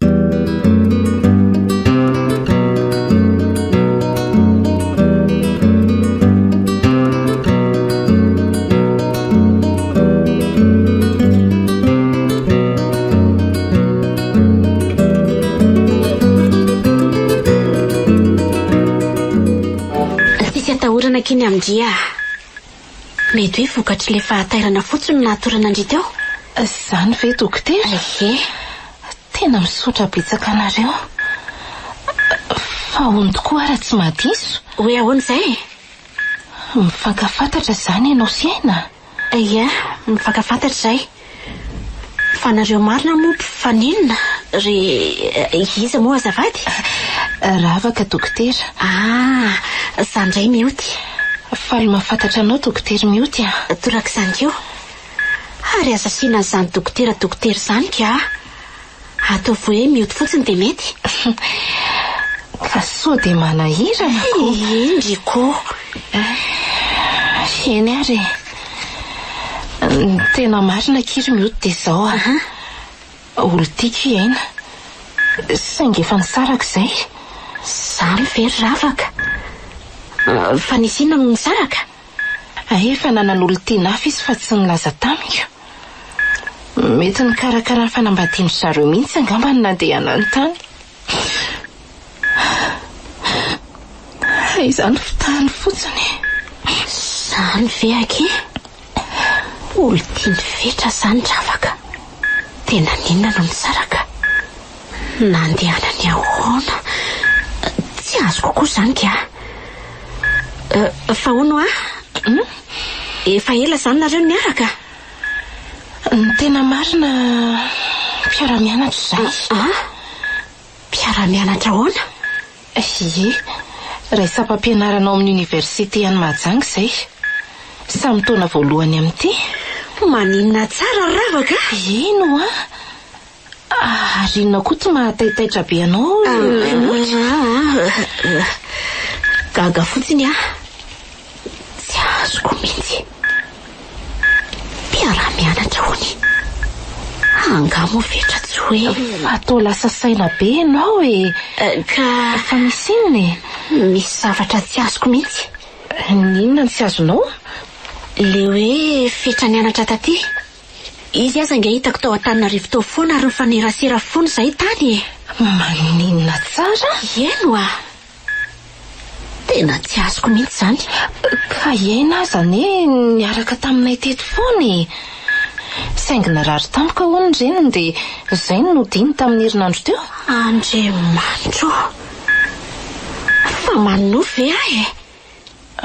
Tsisy atahorana akia ny amin-dry ah. Mety hoe vokatr'ilay fahatairana fotsiny no nahatorana an-dry teo. Izany ve dokotera? Ie. Tena misaotra betsaka anareo. Fa hono tokoa ara tsy mahadiso? Hoe ahoana izay? Mifankafantatra izany ianao sy Aina? Ie, mifankafantatra izahay. Fa nareo marina moa mpifaninona ry iza moa azafady? Ravaka dokotera. Ah, za ndray Mioty. Faly mahafantatra anao dokotera Mioty a. Torak'izany koa. Ary aza asiana an'izany dokotera dokotera izany ka. Ataovy hoe mioty fotsiny dia mety. Ka sao dia manahirana ko. Indry ko. Eny ary e. Ny tena marina akia ry mioty dia izao a. Olon-tiako i Aina. Saingy efa nisaraka izay. Izany ve ry Ravaka? Fa nisy inona no nisaraka? Hay efa nanan'olon-tiana hafa izy fa tsy nilaza tamiko. Mety nikarakara ny fanambadian-dry zareo mihitsy angamba no nandehanany tany. Hay izany fitahany fotsiny. Izany ve akia? Olon-tian'i Fetra izany Ravaka. Dia naninona no nisaraka? Nandehanany ahoana? Tsy azoko koa izany kah. Fa hono hoa, efa ela izany nareo no niaraka? Ny tena marina, mpiara-mianatra izahay. Ah? Mpiara-mianatra ahoana? Ie, iray sampam-pianarana ao amin'ny oniversite any Mahajanga izay. Samy taona voalohany amin'ity. Maninona tsara ry Ravaka a! Eny hoa! Ary inona koa ty mahataitaitra be anao ry Mody? Gaga fotsiny aho. Tsy azoko mihitsy. Mpiara-mianatra hono. Angaha moa fetra tsy hoe. Fa toa lasa saina be ianao e! Ka. Fa misy inona e? Misy zavatra tsy azoko mihitsy. Ny inona no tsy azonao? Le hoe fetra nianatra taty. Izy aza ange hitako tao Antananarivo tao foana ary nifanerasera foana izahay tany e! Maninona tsara? Eny oa! Tena tsy azoko mihitsy izany. Ka eny aza anie niaraka taminay teto foana e! Saingy narary tampoka hono ny reniny dia izay no nodiany tamin'ny herinandro teo. Andriamanitra o! Fa manonofy ve aho e?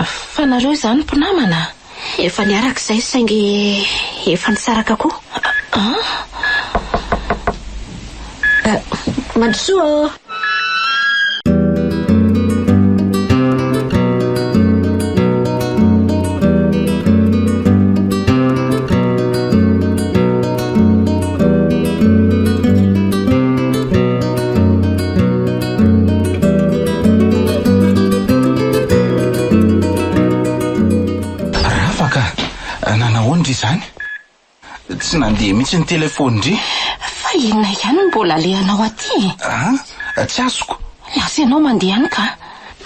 Fa nareo izany mpinamana? Efa niaraka izahay saingy efa nisaraka koa. An? Mandrosoa ô! Ravaka, nanahoana ndry izany? Tsy nandeha mihitsy ny telefaonindry. Fa inona ihany no mbola alehanao aty e? An? Tsy azoko. Lasa ianao mandeha any ka.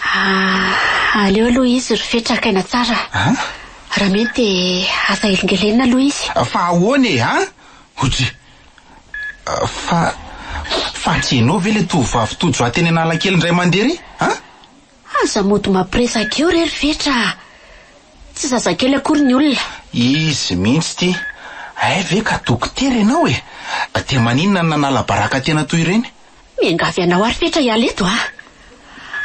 Ah, aleo aloha izy ry Fetra haka aina tsara. An? Raha mety dia aza elingelenina aloha izy. Fa ahoana e, an? Odry. Fa, fa tsy ianao ve ilay tovovavy tojo ahy teny Analakely indray mandeha iry, an? Aza mody mampiresaka eo re ry Fetra a! Tsy zazakely akory ny olona. Izy mihitsy ity. Hay ve ka dokotera ianao e? Dia maninona no nanala baraka tena toy ireny? Miangavy anao ary Fetra hiala eto a!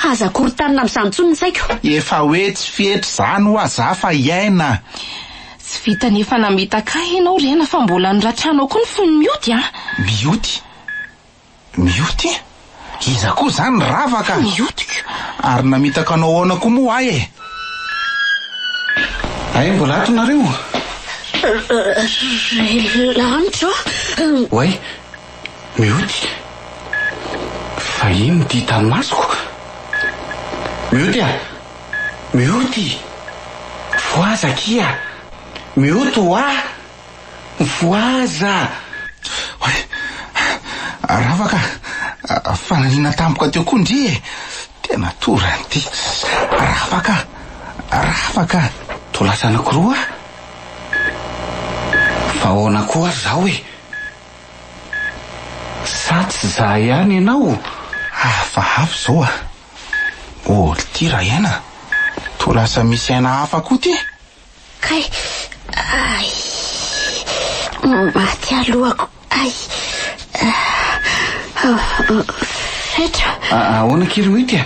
Aza korontanina amin'izany intsony ny saiko. Efa hoe tsy Fetra izany hoa za fa hiaina. Tsy vitan'ny efa namitaka ahy ianao ry aina fa mbola noratranao koa ny fon'i Mioty a! Mioty? Mioty? Iza koa izany Ravaka? Miotiko. Ary namitaka anao ahoana koa moa ahy e? Hay mbola ato nareo? Ry lanitra ô! Oay, Mioty. Fa inona ity hitan'ny masoko? Mioty a! Mioty! Voaza akia! Mioty hoa! Voaza! Oay! Ravaka a! Fa nanina tampoka teo koa ndry e! Tena torana ity! Ravaka a! Ravaka a! Toa lasa anankiroa aho. Fa ahoana koa ary izaho e? Sa tsy za ihany ianao? Hafahafa izao a! Oh ity raha aina! Toa lasa misy aina hafa koa ity! Kay! Ay! Maty alohako! Ay! Fetra! Ahoana akia ry Mity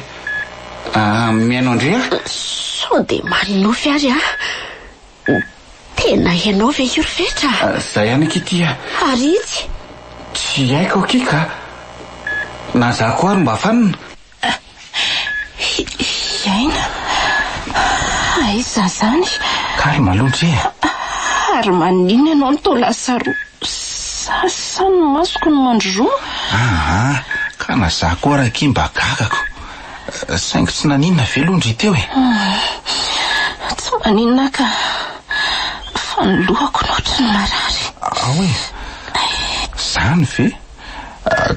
a? Mihaino an-dry aho? Sao dia manonofy ary aho? Tena ianao ve io ry Fetra? Zay ihany akia ity a! Ary itsy? Tsy haiko akia ka! Na za koa ary mba fanina. Hiaina? Aiza zany? Calme aloha ndry e! Ary maninona ianao no toa lasa roa? Sa sa ny masoko no mandroroa? Aa, ka na za koa ary akia mba gagako. Saingy tsy naninona ve aloha ndry teo e? Tsy maninona aho ka. Fa ny lohako no ohatran'ny marary. Ao e! Zany ve?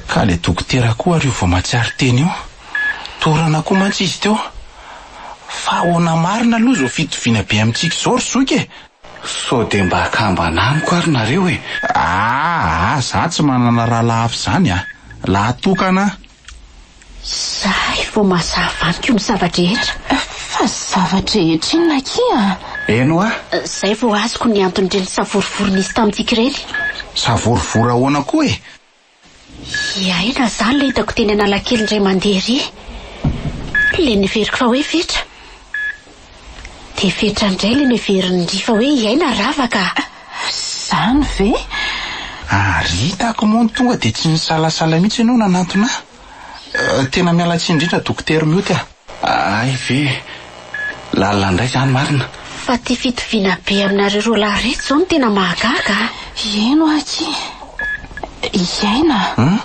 Ka le dokotera koa ary io vao mahatsiaro tena io. Torana koa mantsy izy teo. Fa ahoana marina aloha izao fitoviana be amintsika izao ry zoky e? Sao dia mba akambana amiko ary nareo e? Aa, za tsy manana rahalahy hafa izany a! Lahy tokana aho. Zay vao mazava amiko ny zava-drehetra. Fa zava-drehetra inona akia? Eny hoa. Zay vao azoko ny anton'ireny savorovoro nisy tamintsika ireny. Savorovoro ahoana koa e? I Aina izany ilay hitako teny Analakely indray mandeha ery. Ilay neveriko fa hoe Fetra. Dia Fetra indray ilay neverin'i fa hoe i Aina ravaka. Izany ve? Ary hitako moa ny tonga dia tsy nisalasala mihitsy ianao nanantona ahy. Tena miala tsiny indrindra Dokotera Mioty a! Hay ve? Lalina indray izany marina. Fa ty fitoviana be aminareo roalahy reto izao no tena mahagaga a! Eny hoa akia. I Aina a!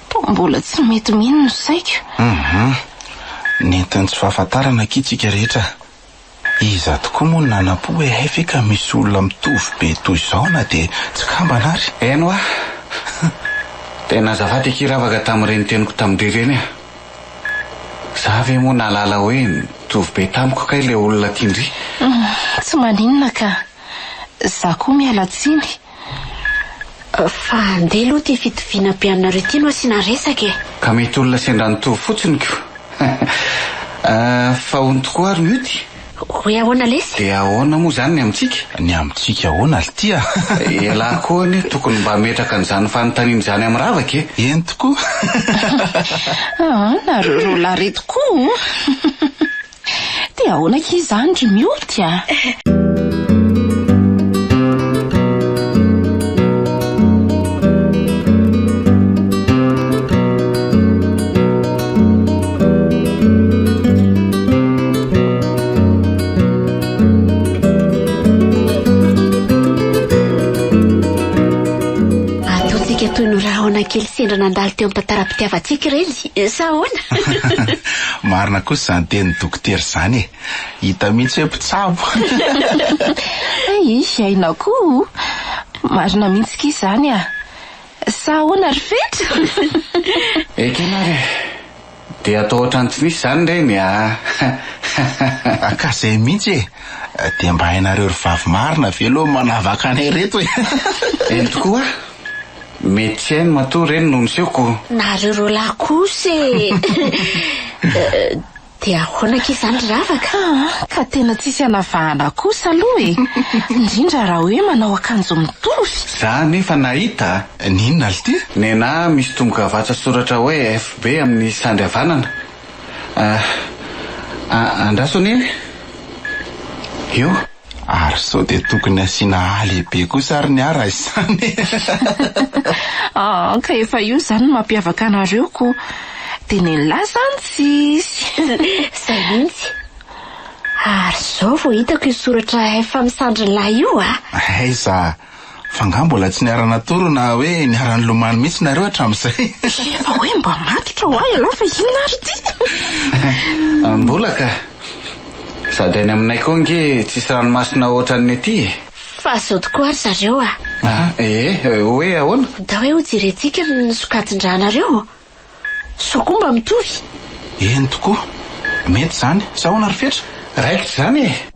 Toa mbola tsy mety mino ny saiko. Hum. Nentin'ny tsy fahafantarana akia tsika rehetra. Iza tokoa moa no nanam-po hoe hay ve ka misy olona mitovy be toy izao na dia tsy kambana ary? Eny hoa! Tena azafady akia ravaka tamin'ireny teniko tamin-dry ireny a! Za ve moa nahalala hoe nitovy be tamiko kay ilay olona tian-dry? Tsy maninona ka! Za koa miala tsiny. Fa andeha aloha ity fitoviana be aminareo ity no asiana resaka e! Ka mety olona sendra nitovy fotsiny ko! Fa hono tokoa ary Mioty? Hoe ahoana lesy? Dia ahoana moa izany ny amintsika? Ny amintsika ahoana ry a? Ialahy koa anie tokony mba hametraka an'izany fanontaniana izany amin'ny ravaka e! Eny tokoa! Ah, nareo roalahy reto koa o! Dia ahoana akia izany ry Mioty a? Ataontsika toy ny rahona kely sendra nandalo teo amin'ny tantaram-pitiavantsika ireny, sa ahoana? Marina kosa izany tenin'ny dokotera izany e! Hita mihitsy hoe mpitsabo. Hay, hainao koa. Marina mihitsy akia izany a! Sa ahoana ry Fetra? Ekena ary e! Dia atao ohatran'ny tsy nisy izany ireny a! Ka izay mihitsy e! Dia mba hainareo ry vavy marina ve aloha ny manavaka anay ireto e! Eny tokoa! Mety tsy hainy matoa ireny no niseho ko! Nareo roalahy kosa e! Dia ahoana akia izany ry Ravaka? Aa, ka tena tsisy anavahana kosa aloha e! Indrindra raha hoe manao akanjo mitovy. Za anefa nahita a! N'inona lty? Nenà misy tombokavatsa soratra hoe FB amin'ny sandry havanana. Ah, andraso anie e! Io. Ary sao dia tokony asiana A lehibe kosa ary ny ahy raha izany e! Aa, ka efa io izany no mampiavaka anareo ko! Dia nen'lah izany tsisy! Izay mihitsy! Ary izao vao hitako io soratra F amin'ny sandrin'lah io a! Aiza! Fa angaha mbola tsy niara-natory na hoe niara-nilomano mihitsy nareo hatramin'izay? Efa hoe mba matotra ho ahy ialahy fa inona ary ity? Mbola ka! Sady any aminay koa ange tsisy ranomasina ohatran'ny aty e! Fa zao tokoa ary zareo a! Ee, hoe ahoana? Ndao hoe hojerentsika ny sokajin-dranareo. Sao koa mba mitovy? Eny tokoa! Mety izany. Sa ahoana ry Fetra? Raikitra izany e!